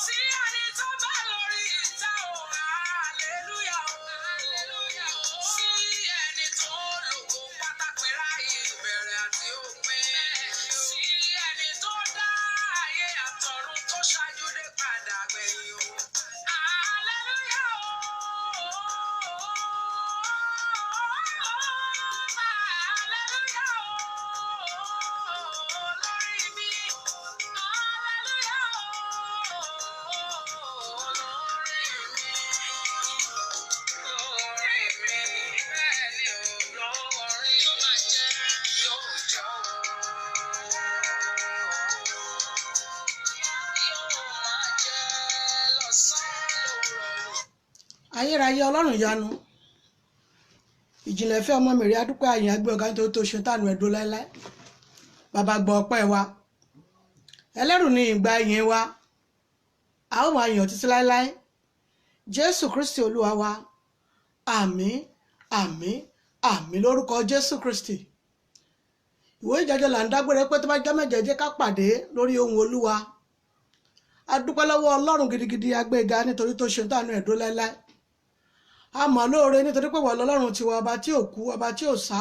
Sí ẹni tó bá lórí ìta o, hallelujah o. Hallelujah o. Sí ẹni tó lògo pátápẹ́rá ìbẹ̀rẹ̀ àti òpin. Sí ẹni tó dá ayé àtọ̀run tó ṣáájú dé padà gbẹ̀yìn o. Hallelujah o. Hallelujah o. Lórí mi. Hallelujah o. Lórí mi. Lórí mi. Bẹ́ẹ̀ ni o. Lórí yóò máa jẹ́ yóò jọ yóò máa jẹ́ lọ́sàn-án lówùrọ̀. Ayérayé Ọlọ́run ìyanu, ìjìnlẹ̀ fẹ́ ọmọ mèrè, adúpẹ́ àyìn agbé ọ̀gá nítorí tó ṣe tánú ẹ̀dùn láéláé. Bàbá, gbọ́ ọpẹ́ wa. Ẹlẹ́rù ní ìgbà ìyìn wa, a ó máa yàn títí láéláé. Jésù Kristi Olúwa wa, àmín, àmín, àmín lórúkọ Jésù Kristi. Ìwé ìjẹjọ là ń dágbére pé tó bá jẹ́ mẹ́jọ, jẹ́ ká pàdé lórí ohun Olúwa. A dúpẹ́ lọ́wọ́ Ọlọ́run gidigidi, agbéga nítorí tó ṣe tánú ẹ̀dùn láéláé. A mọ̀ lóore nítorí pé wọ́n lọ́lọ́run tiwa, ọba tí ò kú, ọba tí ò sá,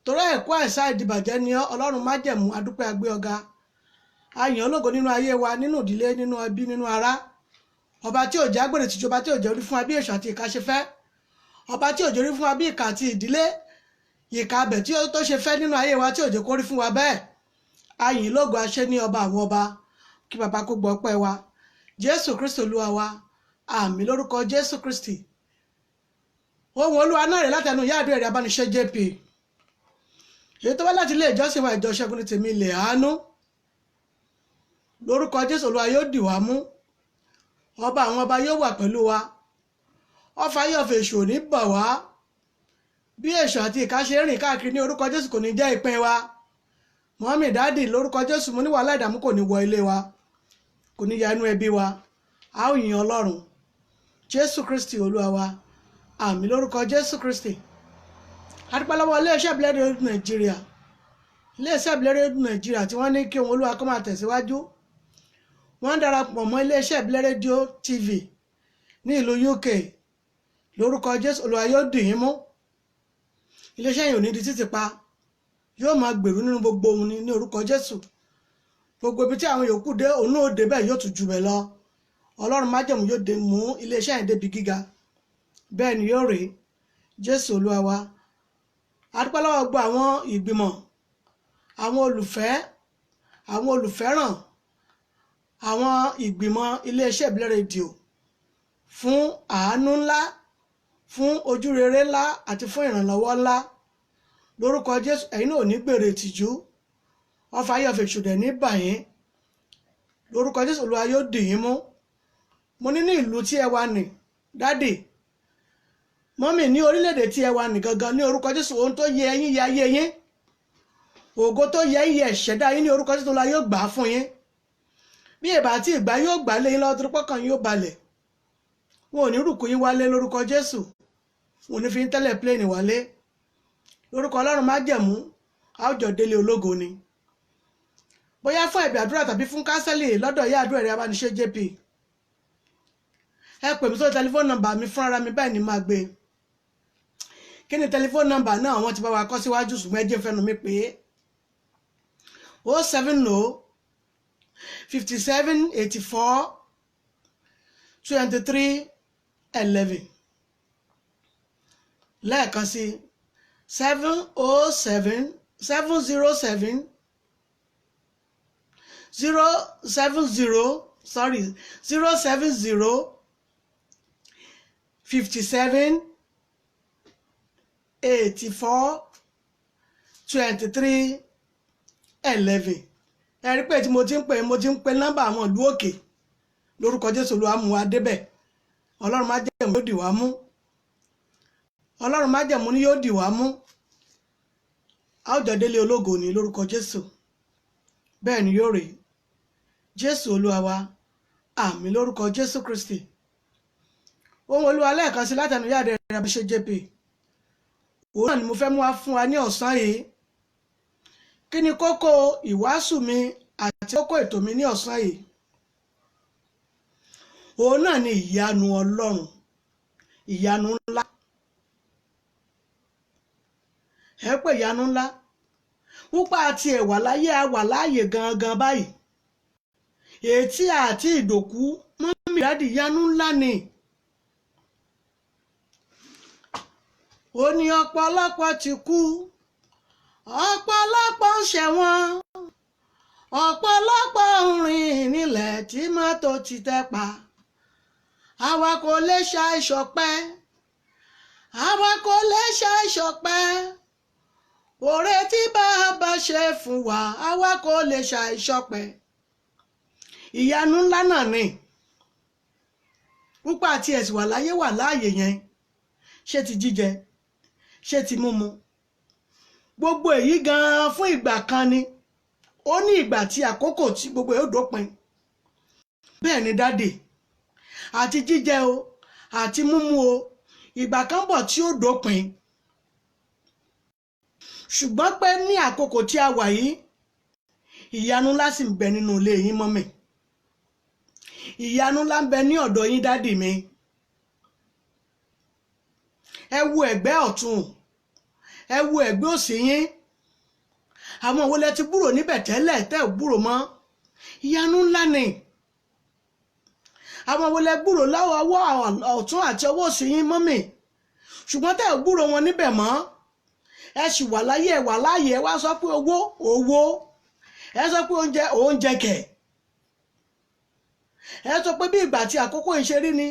torí ẹ̀kọ́ àìsá ìdìbàjẹ́ ni ọ́, Ọlọ́run májẹ̀mú. Adúpẹ́, agbé ọ̀gá, a yàn ọ́ lógo nínú ayé wa, nínú ìdílé, nínú ẹbí, nínú ará. Ọba tí ò jẹ́ agbèrè tìjú, ọba tí ò jẹ́ orí fún wa bí èṣù àti ìka ṣe fẹ́, ọba tí ò jẹ́ orí fún wa bí ìka àti ìdílé ìka abẹ tí ó tó ṣe fẹ́ nínú ayé wa, tí ò jẹ́ kó rí fún wa bẹ́ẹ̀. A yìn lógo, aṣẹ ní ọba àwọn ọba. Kí bàbá kó gbọ́ ọpẹ́ wa. Jésù Kristi Olúwa wa, àmín lórúkọ Jésù Kristi. Ohun Olúwa náà rè látẹnu ìyá àdúrà rẹ̀ Abániṣe JP, èyí tó wá láti ilé ìjọsìn wa, Ìjọ Ṣẹ́gun ní Tèmi Ilẹ̀ Àánú. Lórúkọ Jésù, Olúwa yóò dì wá mú, ọba àwọn ọba yóò wà pẹ̀lú wa. Ọfà yóò fi èṣù ò ní bà wá. Bí èṣù àti ìka ṣe ń rìn káàkiri, ní orúkọ Jésù, kò ní jẹ́ ìpín wa. Mummy, daddy, lórúkọ Jésù, mo ní wàhálà, ìdààmú kò ní wọ ilé wa, kò ní ya inú ẹbí wa. A ó yin Ọlọ́run. Jésù Kristi Olúwa wa, àmín lórúkọ Jésù Kristi. Adúpẹ́ lọ́wọ́ iléeṣẹ́ ìbílẹ̀ rédíò Nàìjíríà, iléeṣẹ́ ìbílẹ̀ rédíò Nàìjíríà tí wọ́n ní kí ohun Olúwa kó máa tẹ̀síwájú. Wọ́n ń darapọ̀ mọ́ iléeṣẹ́ ìbílẹ̀ rédíò TV ní ìlú UK. Lórúkọ Jésù, Olúwa yóò dì yín mú. Iléeṣẹ́ yìí ò ní di títì pa, yóò máa gbèrú nínú gbogbo ohun ní orúkọ Jésù. Gbogbo ibi tí àwọn yòókù dé, òun náà dé bẹ́ẹ̀, yóò tún jù bẹ́ẹ̀ lọ. Ọlọ́run májẹ̀mú yóò dé mú iléeṣẹ́ yẹn débi gíga. Bẹ́ẹ̀ ni yóò rèé, Jésù Olúwa wa. Adúpẹ́ lọ́wọ́ gbogbo àwọn ìgbìmọ̀, àwọn olùfẹ́, àwọn olùfẹ́ràn, àwọn ìgbìmọ̀ iléeṣẹ́ ìbílẹ̀ rédíò fún àánú ńlá, fún ojúrere ńlá àti fún ìrànlọ́wọ́ ńlá. Lórúkọ Jésù, ẹ̀yin náà ò ní gbèrè ìtìjú, ọfà ayé ọ̀fẹ́ ìṣòdẹ̀ ní bàyín. Lórúkọ Jésù, Olúwa yóò dì yín mú. Mo ní ní ìlú tí ẹ wà ní, daddy, mummy, ní orílẹ̀-èdè tí ẹ wà ní gangan, ní orúkọ Jésù, ohun tó yẹ yín yẹ ayé yín, ògo tó yẹ yín yẹ ẹ̀ṣẹ̀dá yín, ní orúkọ Jésù, Olúwa yóò gbà á fún yín. Bí ìbá tí ìgbà yóò gbà lé yín lọ́wọ́, torí pọ́kàn yín yóò balẹ̀. Wọn ò ní rùkú yín wálé lórúkọ Jésù, wọn ò ní fi yín tẹ́lẹ̀ plane wálé. Lórúkọ Ọlọ́run májẹ̀mú, a ó jọ délé ológo ni. Bóyá fún ẹ̀bẹ̀ àdúrà tàbí fún counsel lọ́dọ̀ ìyá àdúrà rẹ̀ Abániṣe JP, ẹ pè mí sórí tẹlifóònù nọ́mbà mi fúnra mi, báyìí ni máa gbé. Kí ni tẹlifóònù nọ́mbà náà? Wọ́n ti bá wa kọ́ síwájú, ṣùgbọ́n ẹ jẹ́ fẹ́nu mi pé 070 57 84 23 11. Lẹ́ẹ̀kan sí, 707 707 070, sorry, 070 57 84 23 11. Ẹ rí pé tí mo ti ń pè nọ́mbà àwọn ìlú òkè. Lórúkọ Jésù, Olúwa mú wa débẹ̀. Ọlọ́run májẹ̀mú yóò dì wá mú. Ọlọ́run májẹ̀mú ni yóò dì wá mú. A ó jọ délé ológo ní lórúkọ Jésù. Bẹ́ẹ̀ ni yóò rèé, Jésù Olúwa wa, àmín lórúkọ Jésù Kristi. Ohun Olúwa lẹ́ẹ̀kan sí látẹnu yáde rẹ̀ Abíṣe JP, òun náà ni mo fẹ́ mú wá fún wa ní ọ̀sán yìí. Kí ni kókó ìwàásù mi àti kókó ètò mi ní ọ̀sán yìí? Òun náà ni ìyanu Ọlọ́run, ìyanu ńlá. Ẹ pé ìyanu ńlá púpọ̀ àti ẹ̀wà láyé a wà láàyè gangan báyìí, ètí àti ìdòkú mọ́mí dádì, ìyanu ńlá ni. Ó ní ọ̀pọ̀lọpọ̀ ti kú, ọ̀pọ̀lọpọ̀ ń ṣẹ̀wọ̀n, ọ̀pọ̀lọpọ̀ ń rìn nílẹ̀ tí mọ́tò ti tẹ̀ pa. Àwa kò lè ṣàìṣọpẹ́, àwa kò lè ṣàìṣọpẹ́, oore tí bàbá ṣe fún wa, àwa kò lè ṣàìṣọpẹ́. Ìyanu ńlá náà ni púpọ̀ àti ẹ̀sìn wà láyé wà láàyè yẹn. Ṣé ti jíjẹ, ṣé ti mímu, gbogbo èyí gan-an fún ìgbà kan ni. Ó ní ìgbà tí àkókò tí gbogbo yóò dópin. Bẹ́ẹ̀ ni dádì, àti jíjẹ o àti mímu o, ìgbà kan bọ̀ tí ó dópin. Ṣùgbọ́n pé ní àkókò tí a wà yìí, ìyanu ńlá sì ń bẹ nínú ilé yín mọ́mì, ìyanu ńlá ń bẹ ní ọ̀dọ̀ yín dádì mi. Ẹ wo ẹ̀gbẹ́ ọ̀tún, ẹ wo ẹ̀gbẹ́ òsì yín, àwọn wo lẹ ti gbúrò níbẹ̀ tẹ́lẹ̀ tẹ́ ò gbúrò mọ́? Ìyanu ńlá ni. Àwọn wo lẹ gbúrò lọ́wọ́ ọwọ́ ọ̀tún àti ọwọ́ òsì yín mọ́mì, ṣùgbọ́n tẹ́ ò gbúrò wọn níbẹ̀ mọ́? Ẹ sì wà láyé, ẹ wà láàyè. Ẹ wá sọ pé owó owó, ẹ sọ pé oúnjẹ oúnjẹ kẹ̀, ẹ sọ pé bí ìgbà tí àkókò yìí ṣe rí ni.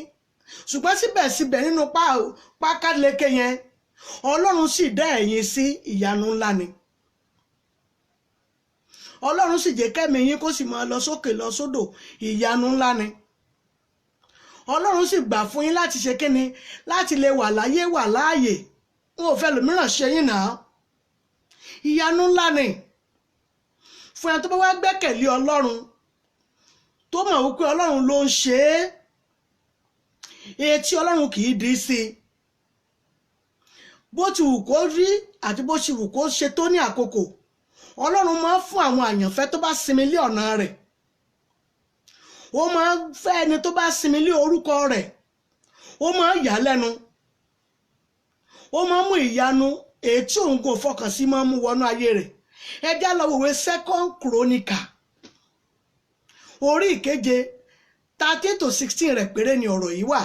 Ṣùgbọ́n síbẹ̀síbẹ̀ nínú pákáleke yẹn, Ọlọ́run sì dá ẹ̀yin sí. Ìyanu ńlá ni. Ọlọ́run sì jẹ́ kẹ́mi yín kó sì máa lọ sókè lọ sódò. Ìyanu ńlá ni. Ọlọ́run sì gbà fún yín láti ṣe kíni, láti lè wà láyé wà láàyè. N ò fẹ́ lòmíràn ṣe yín náà. Ìyanu ńlá ni fún ẹni tó bá wá gbẹ́kẹ̀lé Ọlọ́run, tó mọ̀ wípé Ọlọ́run ló ń ṣe é, etí Ọlọ́run kì í di sí i. Bó ti wù kó rí àti bó ti wù kó ṣe tó ní àkókò, Ọlọ́run máa ń fún àwọn àyànfẹ́ tó bá sinmi lé ọ̀nà rẹ̀. Ó máa ń fẹ́ ẹni tó bá sinmi lé orúkọ rẹ̀. Ó máa ń yà á lẹ́nu, ó máa ń mú ìyanu èyí tí òun kò fọkàn sí, máa ń mú wọnú ayé rẹ̀. Ẹ já lọ wòwe Second Chronicle orí ìkeje, 13 to 16 rẹ̀ péré ni ọ̀rọ̀ yìí wà.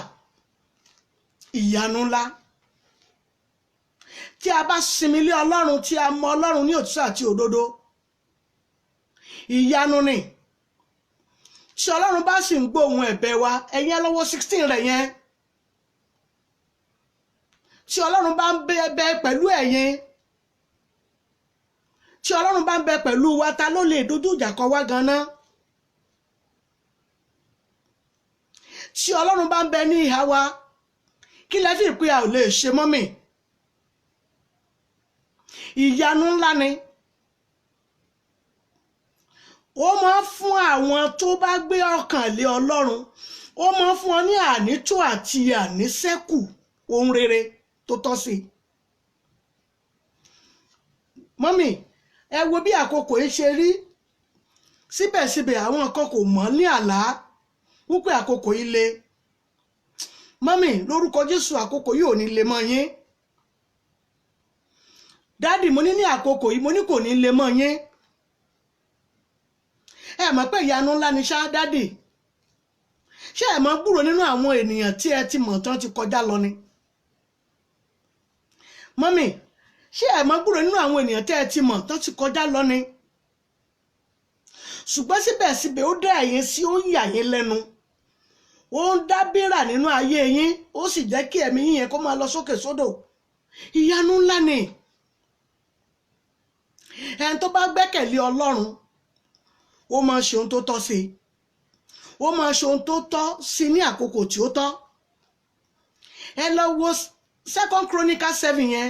Ìyanu ńlá tí a bá sinmi lé Ọlọ́run, tí a mọ Ọlọ́run ní òtítọ́ àti òdodo, ìyanu ni. Tí Ọlọ́run bá sì ń gbóhùn ẹ̀bẹ̀ wa, ẹ̀yẹn lọ́wọ́ 16 rẹ̀ yẹn, tí Ọlọ́run bá ń bẹ pẹ̀lú ẹ̀yin, tí Ọlọ́run bá ń bẹ pẹ̀lú wa, ta ló lè dojú ìjà kọ wá ganan? Tí Ọlọ́run bá ń bẹ ní ìhà wa, kí lẹ fi pé a ò lè ṣe mọ́mì? Ìyanu ńlá ni. Ó máa ń fún àwọn tó bá gbé ọkàn lé Ọlọ́run, ó máa ń fún ọ ní ànító àti àníṣẹ́kù ohun rere tó tọ́ sí i. Mọ́mì, ẹ wo bí àkókò yìí ṣe rí. Síbẹ̀síbẹ̀ àwọn kan kò mọ̀ ní àlá wípé àkókò yìí le. Mọ́mì, lórúkọ Jésù, àkókò yìí ò ní le mọ́ yín. Dádì, mo ní ní àkókò yìí, mo ní kò ní le mọ́ yín. Ẹ mọ̀ pé ìyanu ńlá ni ṣá dádì. Ṣé ẹ mọ̀ gbúrò nínú àwọn ènìyàn tí ẹ ti mọ̀ tán ti kọjá lọ ni? Mọ́mì, ṣé ẹ mọ̀ gbúrò nínú àwọn ènìyàn tí ẹ ti mọ̀ tán ti kọjá lọ ni? Ṣùgbọ́n síbẹ̀síbẹ̀ ó dá ẹ̀yin sí, ó yà yín lẹ́nu, ó ń dábìrà nínú ayé yín, ó sì jẹ́ kí ẹ̀mí yín yẹn kó máa lọ sókè sódò. Ìyanu ńlá ni. Ẹni tó bá gbẹ́kẹ̀lé Ọlọ́run, ó máa ṣe ohun tó tọ́ sí i, ó máa ṣe ohun tó tọ́ sí i ní àkókò tí ó tọ́. Ẹ lọ wo Second Chronicle 7 yẹn,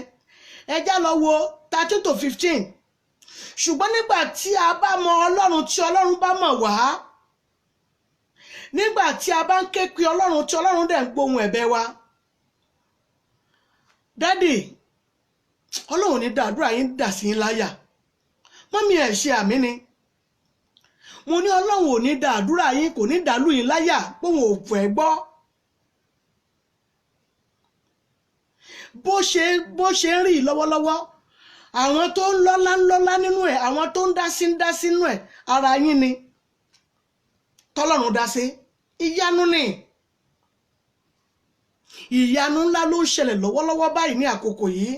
ẹ já lọ wo 13 to 15. Ṣùgbọ́n nígbà tí a bá mọ Ọlọ́run, tí Ọlọ́run bá mọ̀ wá, nígbà tí a bá ń ké pe Ọlọ́run, tí Ọlọ́run dẹ̀ ń gbóhùn ẹ̀bẹ̀ wa, dádì, Ọlọ́run ní dàdúrà yín dà sí yín láyà. Mọ́mí, ẹ̀ ṣe àmì ni. Mo ní Ọlọ́run ò ní da àdúrà yín, kò ní dàlú yín láyà pé òun ò fẹ́ gbọ́. Bó ṣe ń rí lọ́wọ́lọ́wọ́, àwọn tó ń lọ́lá ń lọ́lá nínú ẹ̀, àwọn tó ń dá sí ń dá sínú ẹ̀, ara yín ni tọ́lọ́run dá sí. Ìyanu ni, ìyanu ńlá ló ń ṣẹlẹ̀ lọ́wọ́lọ́wọ́ báyìí ní àkókò yìí.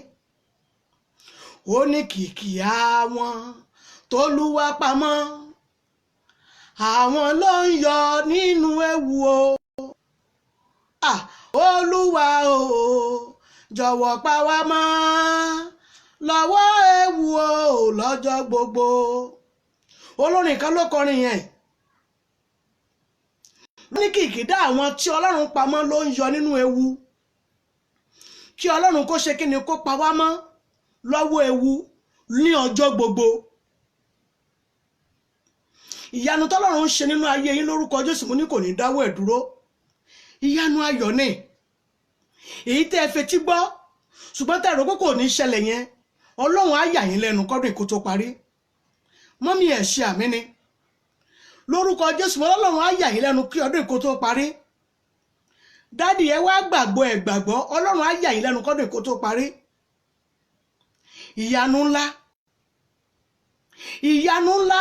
Ó ní kìkì àwọn t'Olúwa pamọ́, àwọn ló ń yọ nínú ewu o. Olúwa o, jọ̀wọ́ pa wá mọ́ lọ́wọ́ ewu o lọ́jọ́ gbogbo. Olórin kan ló kọrin yẹn. Ní kìkìdá àwọn tí Ọlọ́run pamọ́ ló ń yọ nínú ewu. Kí Ọlọ́run kó ṣe kí ni, kó pa wá mọ́ lọ́wọ́ ewu ní ọjọ́ gbogbo. Ìyanu tọ́lọ́run ń ṣe nínú ayé yín lórúkọ Jésù, mo ní kò ní dáwọ́ ẹ̀ dúró. Ìyanu ayọ̀ ni èyí tẹ́ ẹ fetí gbọ́, ṣùgbọ́n tẹ́ ẹ rò pé kò ní ṣẹlẹ̀ yẹn, Ọlọ́run á yà yín lẹ́nu kọ́dún ìkó tó parí. Mọ́mí ẹ̀ ṣe àmì ni lórúkọ Jésù, Ọlọ́run á yà yín lẹ́nu kí ọdún ìkó tó parí. Dádì ẹ wá gbàgbọ́, ẹ gbàgbọ́, Ọlọ́run á yà yín lẹ́nu kọ́dún ìkó tó parí. Ìyanu ńlá, ìyanu ńlá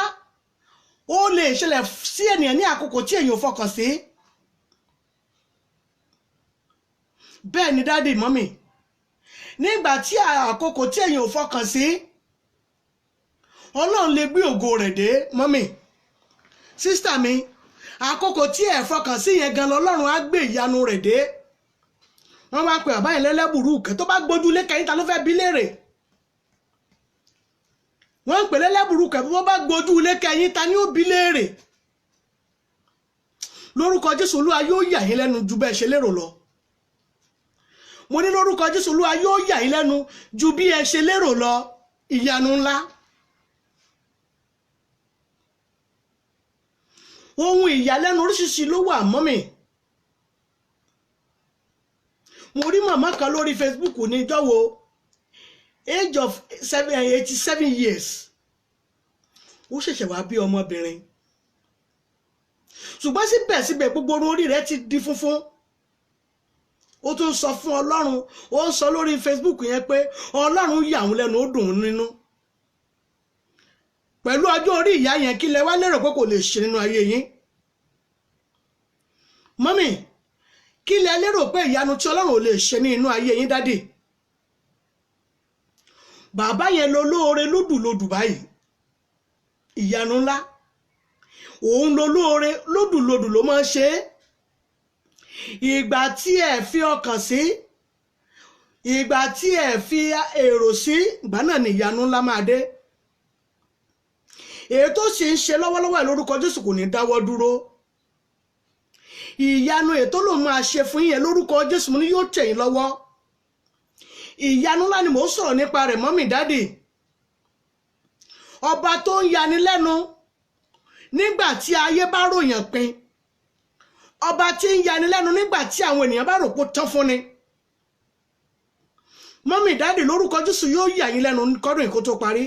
ó lè ṣẹlẹ̀ sí ènìyàn ní àkókò tí èèyàn ò fọkàn sí. Bẹ́ẹ̀ ni dádì mọ́mì, nígbà tí àkókò tí èèyàn ò fọkàn sí, Ọlọ́run lè gbé ògo rẹ̀ dé. Mọ́mì, sísítà mi, àkókò tí ẹ fọkàn sí yẹn gan lọ́lọ́run á gbé ìyanu rẹ̀ dé. Wọ́n wá pe bàbá yẹn lẹ́lẹ́bùrú kẹ́, tó bá gbójú lé kẹ́yìn ta ló fẹ́ bí léèrè. Wọ́n ń pè lẹ́lẹ́bùrú kẹ́, bó bá gbójú lé kẹ́yìn ta ni ó bí léèrè. Lórúkọ Jésù, Olúwa yóò yà yín lẹ́nu ju bẹ́ẹ̀ ṣe lérò lọ. Mo ní lórúkọ Jésù, Olúwa yóò yà yín lẹ́nu ju bí ẹ ṣe lérò lọ. Ìyanu ńlá, ohun ìyàlẹ́nu oríṣiríṣi ló wà mọ́mì. Mo rí màmá kan lórí Facebook ní ìjọ́wọ́, age of 87 years, ó ṣẹ̀ṣẹ̀ wá bí ọmọbìnrin, ṣùgbọ́n síbẹ̀síbẹ̀ gbogbo orun orí rẹ̀ ti di funfun. Ó tún sọ fún Ọlọ́run, ó ń sọ lórí Facebook yẹn pé Ọlọ́run yà òun lẹ́nu, ó dùn ún nínú. Pẹ̀lú ọjọ́ orí ìyá yẹn, kí lẹ wá lérò pé kò lè ṣe nínú ayé yín? Mọ́mì, kí lẹ lérò pé ìyanu tí Ọlọ́run ò lè ṣe ní inú ayé yín? Dádì, bàbá yẹn lọ lóore lódùlódù báyìí, ìyanu ńlá. Òun lọ lóore lódùlódù ló máa ń ṣe é. Ìgbà tí ẹ fi ọkàn sí, ìgbà tí ẹ fi èrò sí, ìgbà náà ni ìyanu ńlá máa dé. Èyí tó sì ń ṣe lọ́wọ́lọ́wọ́ ẹ̀ lórúkọ Jésù kò ní dáwọ́ dúró. Ìyanu ètò ló máa ṣe fún yín lórúkọ Jésù, mo ní yóò tẹ̀ yín lọ́wọ́. Ìyanu ńlá ni mò ń sọ̀rọ̀ nípa rẹ̀ mọ́mì dádì. Ọba tó ń yani lẹ́nu nígbà tí ayé bá ròyàn pin, ọba tí ń yani lẹ́nu nígbà tí àwọn ènìyàn bá rò pó tán fún ni. Mọ́mì dádì, lórúkọ Jésù yóò yà yín lẹ́nu kọ́dún ìkó tó parí.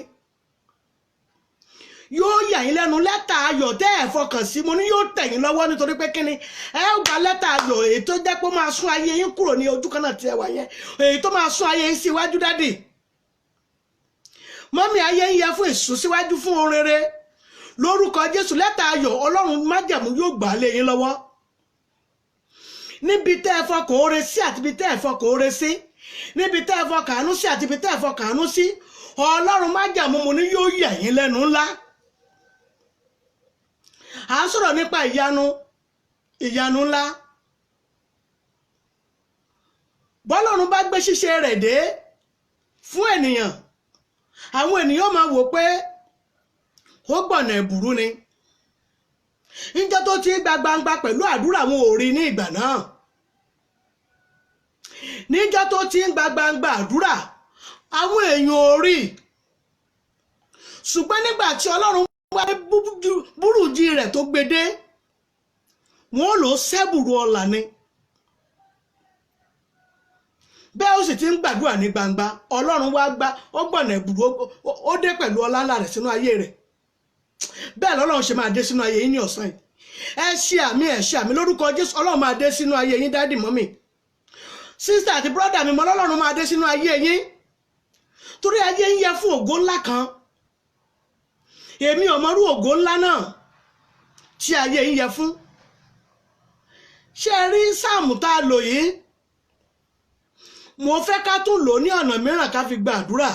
Yóò yà yín lẹ́nu. Lẹ́tà ayọ̀ tẹ́ ẹ̀ fọkàn sí, mo ní yóò tẹ̀ yín lọ́wọ́. Nítorí pé kíni, ẹ ó gba lẹ́tà ayọ̀ èyí tó jẹ́ pé ó máa sún ayé yín kúrò ní ojú kan náà tí ẹ wà yẹn, èyí tó máa sún ayé yín síwájú. Dádì, mọ́mí, ayé ń yẹ fún ìsúnsíwájú fún ohun rere lórúkọ Jésù. Lẹ́tà ayọ̀ Ọlọ́run májẹ̀mú yóò gbà lé yín lọ́wọ́. Níbi tẹ́ ẹ fọkàn oore sí àti ibi tẹ́ ẹ fọkàn oore sí, níbi tẹ́ ẹ fọkàn àánú sí àti ibi tẹ́ ẹ fọkàn àánú sí, Ọlọ́run májẹ̀mú mo ní yóò yà yín lẹ́nu ńlá. À ń sọ̀rọ̀ nípa ìyanu, ìyanu ńlá. Bọ́lọ́run bá gbé ṣíṣe rẹ̀ dé fún ènìyàn, àwọn ènìyàn máa wò pé ó gbọ̀nà ẹ̀bùrú ni. Níjọ́ tó ti gba gbangba pẹ̀lú àdúrà, wọn ò rí ní ìgbà náà. Níjọ́ tó ti ń gba gbangba àdúrà, àwọn èèyàn ò rí. Ṣùgbọ́n nígbà tí Ọlọ́run wá búrújì rẹ̀ tó gbé dé, wọ́n lò sẹ́bùrú ọlà ni. Bẹ́ẹ̀ ó sì ti ń gbàdúrà ní gbangba, Ọlọ́run wá gba ó gbọ̀nà ẹ̀bùrú, ó dé pẹ̀lú ọlá ńlá rẹ̀ sínú ayé rẹ̀. Bẹ́ẹ̀ lọ́lọ́run ṣe máa dé sínú ayé yín ní ọ̀sán yìí. Ẹ ṣe àmì, ẹ ṣe àmì lórúkọ Jésù. Ọlọ́run máa dé sínú ayé yín, daddy, mummy, sister àti brother mi mọ́. Ọlọ́run máa dé sínú ayé yín, torí ayé yín yẹ fún ògo ńlá kan. Èmi ò mọrú ògo ńlá náà tí ayé yín yẹ fún. Ṣé ẹ rí sáàmù tá a lò yìí? Mo fẹ́ ká tún lò ní ọ̀nà mìíràn ká fi gba àdúrà.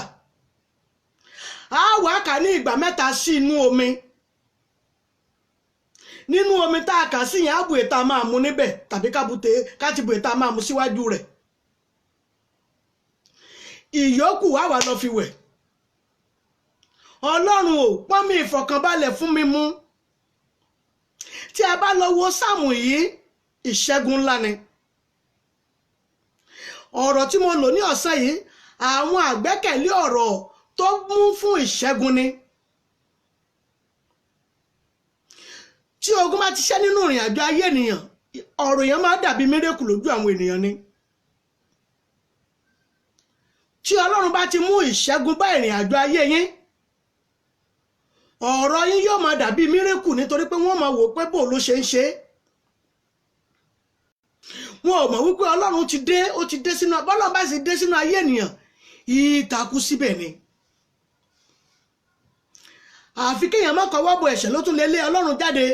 A wá kà ní ìgbà 3 sí inú omi. Nínú omi tá a kà sí yẹn, á bu ètà máa mu níbẹ̀, tàbí ká ti bu ètà máa mu síwájú rẹ̀. Ìyókù wá wà lọ fi wẹ̀. Ọlọ́run ò pọ́n mi ìfọ̀kànbalẹ̀ fún mi mú. Tí a bá lọ wo sáàmù yìí, ìṣẹ́gun ńlá ni. Ọ̀rọ̀ tí mo lò ní ọ̀sán yìí, àwọn àgbẹ́kẹ̀lé ọ̀rọ̀ tó mú fún ìṣẹ́gun ni. Tí ogun bá ti ṣẹ́ nínú ìrìn àjò ayé ènìyàn, ọ̀rọ̀ yẹn máa dàbí mírèkù lójú àwọn ènìyàn ni. Tí Ọlọ́run bá ti mú ìṣẹ́gun bá ìrìn àjò ayé yín, ọ̀rọ̀ yín yóò máa dàbí mírèkù, nítorí pé wọ́n máa wò pé bò ló ṣe ń ṣe. Wọn ò mọ̀ wípé Ọlọ́run ti dé, ó ti dé sínú. Bọ́lọ́run bá sì dé sínú ayé ènìyàn, ìtàkù síbẹ̀ ni. Àfi kéèyàn má kọwọ́ bọ ẹ̀ṣẹ̀ ló tún lè lé Ọlọ́run jáde.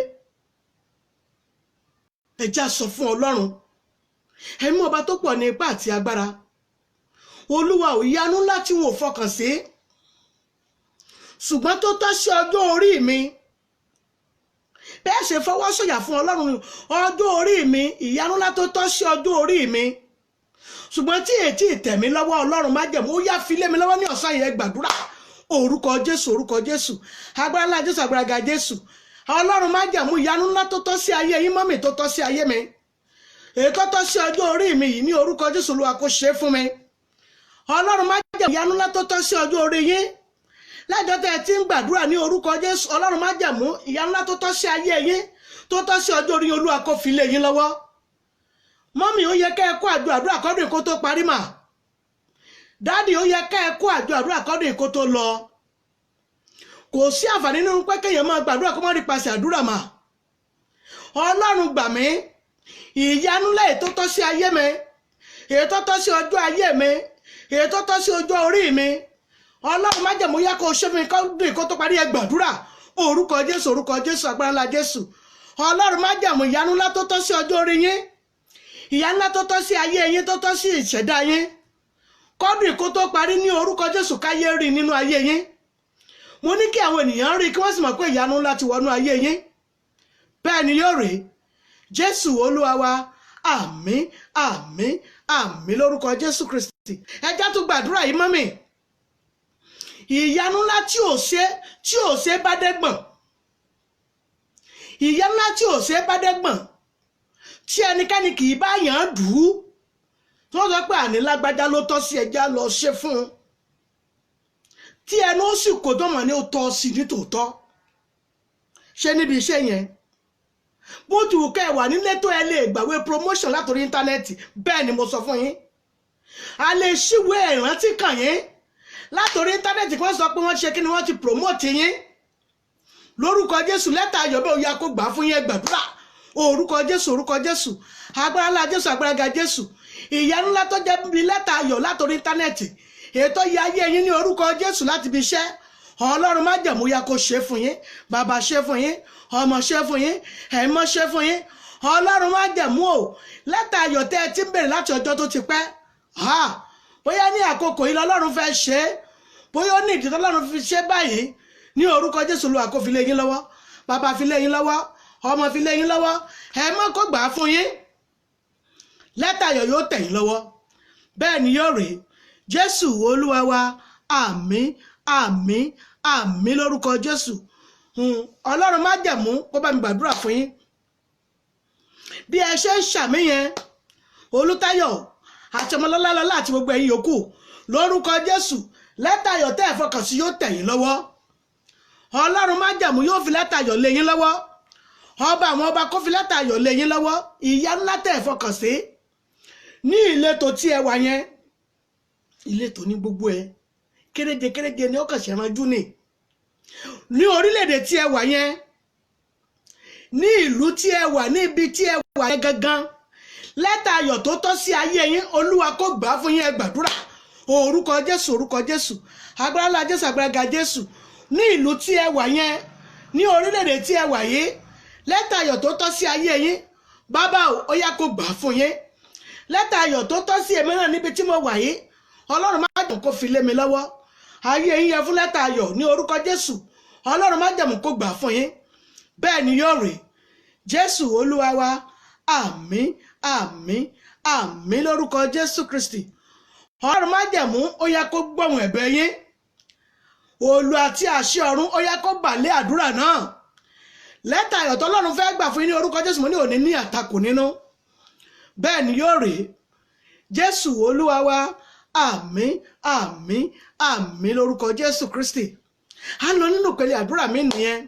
Ẹ já sọ fún Ọlọ́run, ẹ̀mí ọba tó pọ̀ ní ipá àti agbára. Olúwa ò yanu ńlá tí wọn ò fọkàn sí, ṣùgbọ́n tó tọ́ sí ọjọ́ orí mi. Bẹ́ẹ̀ ṣe fọwọ́ sọ̀yà fún Ọlọ́run, ọjọ́ orí mi, ìyanu ńlá tó tọ́ sí ọjọ́ orí mi, ṣùgbọ́n tí ètí ìtẹ̀mí lọ́wọ́. Ọlọ́run májẹ̀mú, ó yá fi lé mi lọ́wọ́ ní ọ̀sán yẹn. Gbàdúrà. Orúkọ Jésù, orúkọ Jésù, agbára ńlá Jésù, agbára ga Jésù. Ọlọ́run májẹ̀mú, ìyanu ńlá tó tọ́ sí ayé yín, mummy, tó tọ́ sí ayé mi, èyí tó tọ́ sí ọjọ́ orí mi yìí, ní orúkọ Jésù, Olúwa kó ṣe é fún mi. Ọlọ́run májẹ̀mú, ìyanu ńlá tó tọ́ sí ọjọ́ orí yín, lẹ́jọ́ tẹ́ ẹ ti ń gbàdúrà, ní orúkọ Jésù, Ọlọ́run májẹ̀mú, ìyanu ńlá tó tọ́ sí ayé yín, tó tọ́ sí ọjọ́ orí yín, Olúwa kó fi lé yín lọ́wọ́. Mummy, ó yẹ kẹ́ ẹ kó àjọ àdúrà kọ́dún kó tó parí mà. Daddy, ó yẹ kẹ́ ẹ kó àjọ àdúrà kọ́dún kó tó lọ. Kò sí àǹfààní nínú pé kéèyàn máa gbàdúrà kó má rí pasẹ̀ àdúrà mà. Ọlọ́run gbà mí, ìyanu lẹ́yìn tó tọ́ sí ayé mi, èyí tó tọ́ sí ọjọ́ ayé mi, èyí tó tọ́ sí ọjọ́ orí mi, Ọlọ́run májẹ̀mú, yá kó ṣe fún mi kọ́dún kó tó parí. Ẹ gbàdúrà. Orúkọ Jésù, orúkọ Jésù, agbára ńlá Jésù. Ọlọ́run májẹ̀mú, ìyanu ńlá tó tọ́ sí ọjọ́ orí yín, ìyanu ńlá tó tọ́ sí ayé yín, tó tọ́ sí ìṣẹ̀dá yín, kọ́dún kó tó parí, ní orúkọ Jésù, káyé rí nínú ayé yín. Mo ní kí àwọn ènìyàn rí, kí wọ́n sì mọ̀ pé ìyanu ńlá ti wọnú ayé yín. Bẹ́ẹ̀ ni yóò rí. Jésù Olúwa wa. Àmín, àmín, àmín lórúkọ Jésù Kristi. Ẹ já tún gbàdúrà yìí, mummy. Ìyanu ńlá tí ò ṣe bá dẹ́gbọ̀n, ìyanu ńlá tí ò ṣe bá dẹ́gbọ̀n, tí ẹnikẹ́ni kì í bá yàn án dùn ún, tí wọ́n sọ pé àní lágbájá ló tọ́ sí, ẹja lọ ṣe fún un, tí ẹnu ó sì kò dánmọ̀ ní ó tọ́ sí ní tòótọ́. Ṣé níbi iṣẹ́ yẹn, bó ti wù kẹ́ ẹ wà nílé tó, ẹ lè gbàwé promotion látòrí íńtánẹ́ẹ̀tì. Bẹ́ẹ̀ ni mo sọ fún yín. A lè ṣíwèé ìrántí kàn yín látòrí íńtánẹ́ẹ̀tì, kí wọ́n sọ pé wọ́n ṣe kí ni, wọ́n ti promote yín lórúkọ Jésù. Lẹ́tà ayọ̀ bẹ́ẹ̀, ó yá kó gbà á fún yín. Gbàdúrà. Orúkọ Jésù, orúkọ Jésù, agbára ńlá Jésù, agbára ga Jésù. Ìyanu ńlá tó jẹ́ bí lẹ́tà ayọ̀ látòrí íńtánẹ́ẹ̀tì, ètò yẹ ayé yín ní orúkọ Jésù láti fi iṣẹ́. Ọlọ́run májẹ̀mú, ya kó ṣe fún yín. Bàbá ṣe fún yín, ọmọ ṣe fún yín, ẹ̀mọ́ ṣe fún yín. Ọlọ́run májẹ̀mú o, lẹ́tà ayọ̀ tẹ́ ẹ ti ń bèrè láti ọjọ́ tó ti pẹ́, bóyá ní àkókò yìí lọ́lọ́run fẹ́ ṣe é, bóyá ó ní ìdí tọ́lọ́run fi ṣe báyìí, ní orúkọ Jésù, Olúwa kó fi lé yín lọ́wọ́. Bàbá fi lé yín lọ́wọ́, ọmọ fi lé yín lọ́wọ́, ẹ̀mọ́ kó gbà á fún yín. Lẹ́tà ayọ̀ yóò tẹ̀ yín lọ́wọ́. Bẹ́ẹ̀ ni yóò rí. Jésù Olúwa wa. Àmín, àmín, àmín lórúkọ Jésù. Ọlọ́run májẹ̀mú kó bá mi gbàdúrà fún yín bí ẹ ṣe ń ṣàmì yẹn. Olùtayọ̀ àti Ọmọlọ́lá lọ́lá àti gbogbo ẹ̀yin yòókù, lórúkọ Jésù, lẹ́tà ayọ̀ tẹ́ ẹ̀ fọkàn sí yóò tẹ̀ yín lọ́wọ́. Ọlọ́run májẹ̀mú yóò fi lẹ́tà ayọ̀ lé yín lọ́wọ́. Ọba àwọn ọba kó fi lẹ́tà ayọ̀ lé yín lọ́wọ́. Ìyanu ńlá tẹ́ ẹ̀ fọkàn sí ní ìletò tí ẹ wà yẹn, ìletò ní gbogbo ẹ kéréje kéréje ni ó kàn ṣe ránjú ni. Ní orílẹ̀-èdè tí ẹ wà yẹn, ní ìlú tí ẹ wà, ní ibi tí ẹ wà yẹn gangan, lẹ́tà ayọ̀ tó tọ́ sí ayé yín, Olúwa kó gbà á fún yín. Ẹ gbàdúrà. Orúkọ Jésù, orúkọ Jésù, agbára ńlá Jésù, agbára ga Jésù. Ní ìlú tí ẹ wà yẹn, ní orílẹ̀-èdè tí ẹ wà yìí, lẹ́tà ayọ̀ tó tọ́ sí ayé yín, bàbá o, ó yá, kó gbà á fún yín. Lẹ́tà ayọ̀ tó tọ́ sí èmi náà níbi tí mo wà yìí, Ọlọ́run májẹ̀mú kó fi lé mi lọ́wọ́. Ayé yín yẹ fún lẹ́tà ayọ̀ ní orúkọ Jésù. Ọlọ́run májẹ̀mú kó gbà fún yín. Bẹ́ẹ̀ ni yóò rí. Jésù Olúwa wa. Àmín, àmín, àmín lórúkọ Jésù Kristi. Ọlọ́run májẹ̀mú, ó yá, kó gbọ̀hùn ẹ̀bẹ̀ yín. Òòlù àti àṣẹ ọ̀run, ó yá, kó bà lé àdúrà náà. Lẹ́tà ayọ̀ tọ́lọ́run fẹ́ gbà fún yín ní orúkọ Jésù, mo ní òní ní àtakò nínú. Bẹ́ẹ̀ ni yóò rí. Jésù Olúwa wa. Àmín, àmín, àmín lórúkọ Jésù Kristi. A lọ nínú ìpele àdúrà mi nìyẹn.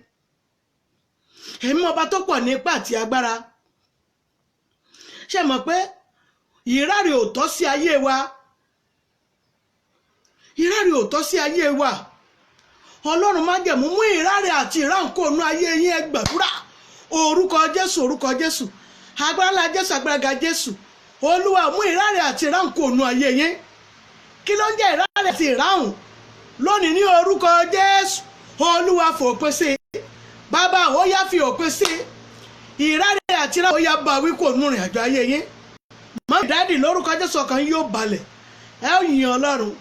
Ẹ̀mí ọba tó pọ̀ ní ipá àti agbára, ṣe mọ̀ pé ìráre ò tọ́ sí ayé wa? Ìráre ò tọ́ sí ayé wa. Ọlọ́run májẹ̀mú, mú ìráre àti ìránkóònú ayé yín. Ẹ gbàdúrà. Orúkọ Jésù, orúkọ Jésù, agbára ńlá Jésù, agbára ga Jésù. Olúwa, mú ìráre àti ìránkóònú ayé yín. Kí ló ń jẹ́ ìráre àti ìráhùn? Lónìí, ní orúkọ Jésù, Olúwa fòpin sí i. Bàbá, ó yá, fi òpin sí i. Ìráre àti ìráhùn, ó yá, bá wí kò nú ìrìn àjò ayé yín. Mummy, daddy, lórúkọ Jésù, ọkàn yín yóò balẹ̀, ẹ ó yin Ọlọ́run.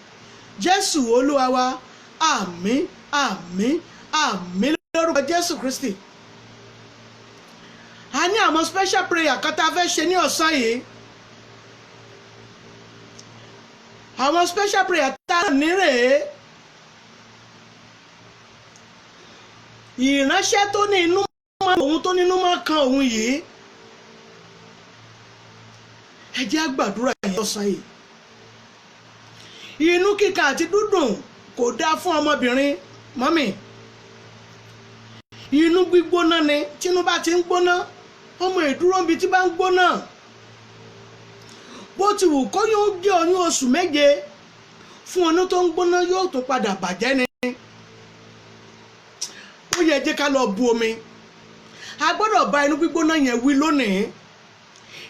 Jésù Olúwa wa. Àmín, àmín, àmín lórúkọ Jésù Kristi. A ní àwọn special prayer kan tá a fẹ́ ṣe ní ọ̀sán yìí. Àwọn special prayer tá a ní rèé. Ìránṣẹ́ tó ní inú mọ́ òun, tó nínú mọ́ kan òun yìí, ẹ jẹ́ á gbàdúrà yẹn lọ́sàn yìí. Inú kíkan àti dúdùn kò dáa fún ọmọbìnrin. Mummy, inú gbígbóná ni. Tínú bá ti ń gbóná, ọmọ ìdúró níbi tí bá ń gbóná. Bó ti wù kóyún jẹ́ oyún oṣù 7 fún oyún tó ń gbóná, yóò tún padà bàjẹ́ ni. Ó yẹ jẹ́ ká lọ bu omi. A gbọ́dọ̀ bá inú gbígbóná yẹn wí lónìí.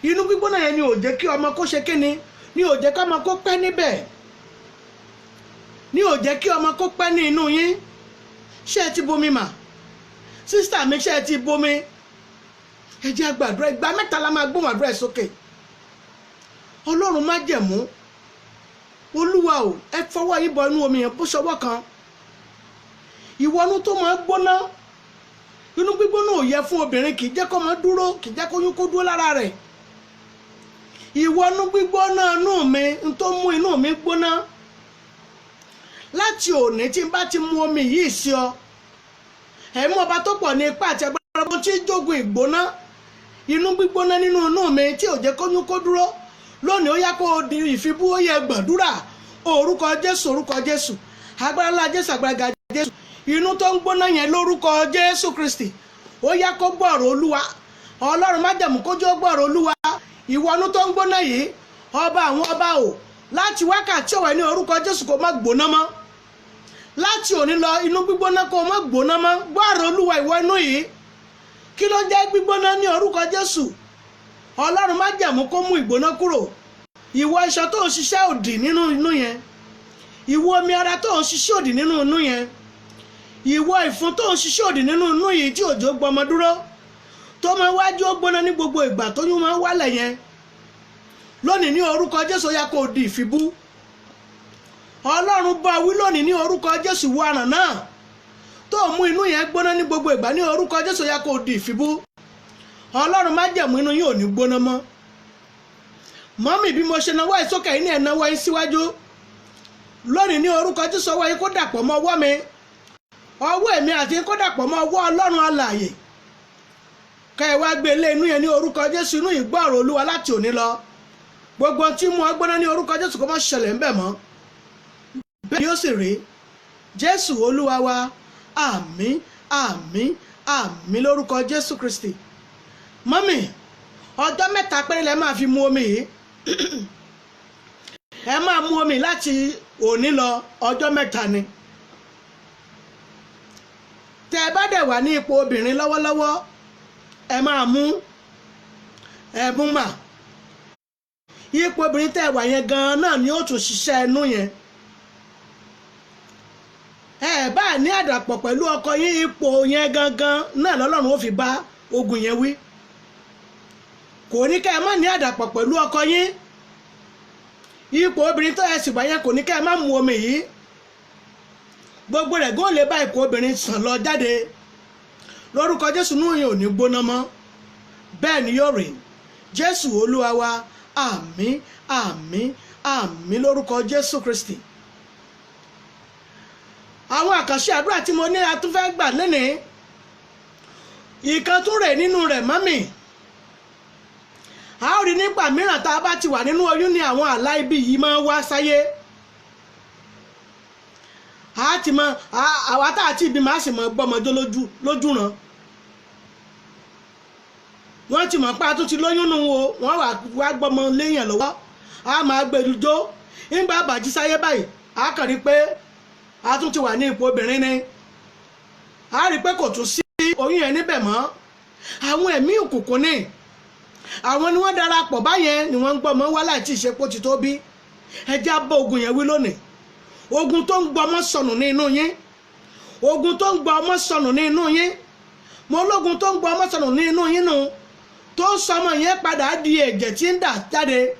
Inú gbígbóná yẹn ni ò jẹ́ kí ọmọ kó ṣe kíni, ni ò jẹ́ kí ọmọ kó pẹ́ níbẹ̀, ni ò jẹ́ kí ọmọ kó pẹ́ ní inú yín. Ṣé ẹ ti bomi mà? Sister mi, ṣé ẹ ti bomi? Ẹ jẹ́ á gbàdúrà. Ìgbà 3 la máa gbóhùn àdúrà ẹ̀ sókè. Ọlọ́run májẹ̀mú, Olúwa o, ẹ fọwọ́ yín bọ inú omi yẹn, bó ṣọwọ́ kan. Ìwọ́nú tó máa gbóná, inú gbígbóná ò yẹ fún obìnrin. Kì í jẹ́ kó máa dúró, kì í jẹ́ kó yún kó dúró lára rẹ̀. Ìwọ́nú gbígbóná inú mi, n tó mú inú mi gbóná, láti òní tí n bá ti mu omi yìí sí ọ, ẹ̀mú ọba tó pọ̀ ní ipá àti agbára, bó ti jogun ìgbóná, inú gbígbóná nínú inú mi tí ò jẹ́ kó yún kó dúró, lónìí ó yá, kó o di ìfibú. Ó yẹ gbàdúrà. Orúkọ Jésù, orúkọ Jésù, agbára ńlá Jésù, agbára ga Jésù. Inú tó ń gbóná yẹn, lórúkọ Jésù Kristi, ó yá, kó gbọ́rọ̀ Olúwa. Ọlọ́run májẹ̀mú, kójú ó gbọ́rọ̀ Olúwa. Ìwọ inú tó ń gbóná yìí, ọba àwọn ọba o, láti wákàtí ọ̀wẹ́, ní orúkọ Jésù, kó má gbóná mọ́. Láti òní lọ, inú gbígbóná, kó má gbóná mọ́. Gbọ́rọ̀ Olúwa, ìwọ inú yìí. Kí ló ń jẹ́ gbígbóná? Ní orúkọ Jésù, Ọlọ́run májẹ̀mú kó mú ìgbóná kúrò. Ìwọ iṣan tó ń ṣiṣẹ́ òdì nínú inú yẹn, ìwọ omi ara tó ń ṣiṣẹ́ òdì nínú inú yẹn, ìwọ ìfun tó ń ṣiṣẹ́ òdì nínú inú yìí tí òjò gbọmọ dúró, tó máa wájú ó gbóná ní gbogbo ìgbà tóyún máa ń wálẹ̀ yẹn, lónìí, ní orúkọ Jésù, ó yá, kó di ìfibú. Ọlọ́run bá wí lónìí ní orúkọ Jésù. Wo àràn náà tó mú inú yẹn gbóná ní gbogbo ìgbà, ní orúkọ Jésù, ó yá, kó di ìfibú. Ọlọ́run májẹ̀mú, inú yín ò ní gbóná mọ́. Mummy, bí mo ṣe nawọ́ ẹ̀ sókè yín ní ẹ̀ nawọ́ yín síwájú lónìí, ní orúkọ Jésù, ọwọ́ yín kó dàpọ̀ mọ́ ọwọ́ mi, ọwọ́ èmi àti yín kó dàpọ̀ mọ́ ọwọ́ Ọlọ́run alààyè, ká ẹ wá gbé ilé inú yẹn ní orúkọ Jésù. Inú yìí, gbọ́ ọ̀rọ̀ Olúwa, láti òní lọ, gbogbo tí mú ọgbọ́n ní orúkọ Jésù, kó má ṣẹlẹ̀ ńbẹ̀ mọ́. Bẹ́ẹ̀ yóò sì rí. Jésù Olúwa wa. Àmín, àmín, àmín lórúkọ Jésù Kristi. Mummy, ọjọ́ 3 péré lẹ máa fi mu omi yìí. Ẹ máa mu omi láti òní lọ, ọjọ́ 3 ni. Tẹ́ ẹ bá dẹ̀ wà ní ipò obìnrin lọ́wọ́lọ́wọ́, ẹ máa mú ẹ mú mà. Ipò obìnrin tẹ́ ẹ wà yẹn gan-an náà ni ó tún ṣiṣẹ́ ẹnu yẹn. Ẹ bá ní àdàpọ̀ pẹ̀lú ọkọ yín, ipò yẹn gangan náà lọ́lọ́run ó fi bá ogun yẹn wí. Kò ní ká ẹ má ní àdàpọ̀ pẹ̀lú ọkọ yín. Ipò obìnrin tó ẹ sì wà yẹn kò ní ká ẹ má mu omi yìí. Gbogbo rẹ̀ gó lè bá ipò obìnrin sàn lọ jáde. Lórúkọ Jésù, nú yẹn ò ní gbóná mọ́. Bẹ́ẹ̀ ni yóò rìn. Jésù Olúwa wa, àmín, àmín, àmín lórúkọ Jésù Kristi. Àwọn àkànṣe àdúrà tí mo ní a tún fẹ́ gbà lénìí, ìkan tún rè nínú rẹ̀ mọ́mì. A ó rí nígbà mìíràn tá a bá ti wà nínú oyún ni àwọn àlá ibi yìí máa ń wá sáyé. A ti mọ àwa tá a ti bí máa sì mọ gbọ́mọjó lójú ràn. Wọ́n ti mọ̀ pé a tún ti lóyún nù o, wọ́n wá gbọ́mọ léèyàn lọ́wọ́, a máa gbẹdújó. Nígbà bàjí sáyé báyìí, a kàn rí pé a tún ti wà ní ipò obìnrin ni. A rí pé kò tún sí oyún yẹn níbẹ̀ mọ́. Àwọn ẹ̀mí òkùnkùn ni, àwọn ni wọ́n darapọ̀ báyẹn ni wọ́n ń gbọ́mọ wá láì tí ì ṣe pé ó ti tó bí. Ẹ jẹ́ á bá ogun yẹn wí lónìí. Ogun tó ń gbọmọ sọnù ní inú yín, ogun tó ń gbọ ọmọ sọnù ní inú yín, mo lógun tó ń gbọ ọmọ sọnù ní inú yín nù, tó ń sọmọ yẹn padà di ẹ̀jẹ̀ tí ń dà jáde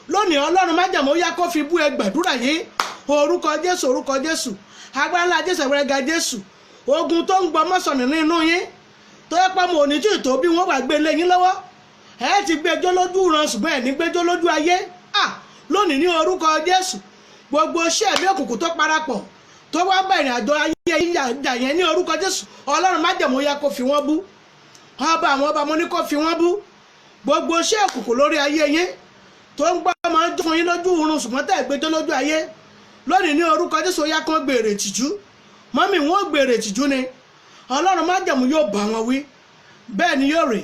lónìí. Ọlọ́run májàmú yá kó fi bú ẹ gbàdúrà yìí. Orúkọ Jésù, orúkọ Jésù, agbára ńlá Jésù, agbára ga Jésù. Ogun tó ń gbọ ọmọ sọnù ní inú yín, tó yẹ pé mo ò ní tí ì tó bí wọ́n wà gbé lé yín lọ́wọ́, ẹ ti gbẹjọ́ lójú ran, ṣùgbọ́n ẹ̀ ní gbẹjọ́ lójú ayé. Lónìí ní orúkọ Jésù, gbogbo iṣẹ́ ẹ̀mí òkùnkùn tó parapọ̀ tó wá bá ìrìn àjò ayé yín jà yẹn ní orúkọ Jésù, Ọlọ́run májẹ̀mú yá kó fi wọ́n bú. Ọba àwọn ọba, mo ní kó fi wọ́n bú. Gbogbo iṣẹ́ òkùnkùn lórí ayé yín tó ń gbọ́ máa ń jó fún yín lójú oorun, ṣùgbọ́n tẹ́ ẹ̀ gbẹjọ́ lójú ayé lónìí ní orúkọ Jésù, ó yá kán gbèrè tìjú. Mọ́mì, wọn ò gbèrè tìjú ni. Ọlọ́run májẹ̀mú yóò bá wọn wí. Bẹ́ẹ̀ ni yóò rè.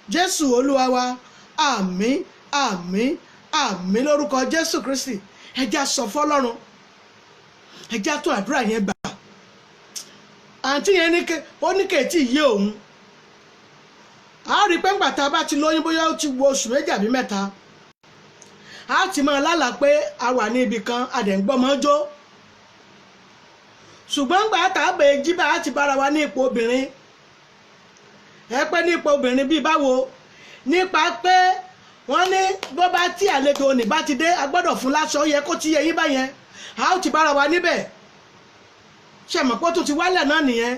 Jésù Olúwa wa, àmín, àmín, àmín lórúkọ Jésù Kristi. Ẹ jẹ́ á sọ fọ́lọ́run, ẹ jẹ́ á tún àdúrà yẹn gbà. Àǹtí yẹn ní ké ó ní kèétí yé òun. A rí i pé ńgbà tá a bá ti lóyún, bóyá ó ti wo oṣù 2 àbí 3, a ti máa lálàá pé a wà ní ibì kan, a dẹ̀ ń gbọ́mọ jó. Ṣùgbọ́n ńgbà tá a bẹ̀ jí bá a ti bára wa ní ipò obìnrin. Ẹ pẹ́ ní ipò obìnrin bíi báwo? Nípa pé wọ́n ní bó bá tí àlejò òní bá ti dé, a gbọ́dọ̀ fún láṣọ, ó yẹ kó ti yẹ yín báyẹn. A ó ti bára wa níbẹ̀. Ṣe mọ̀ pé ó tún ti wálẹ̀ náà nìyẹn.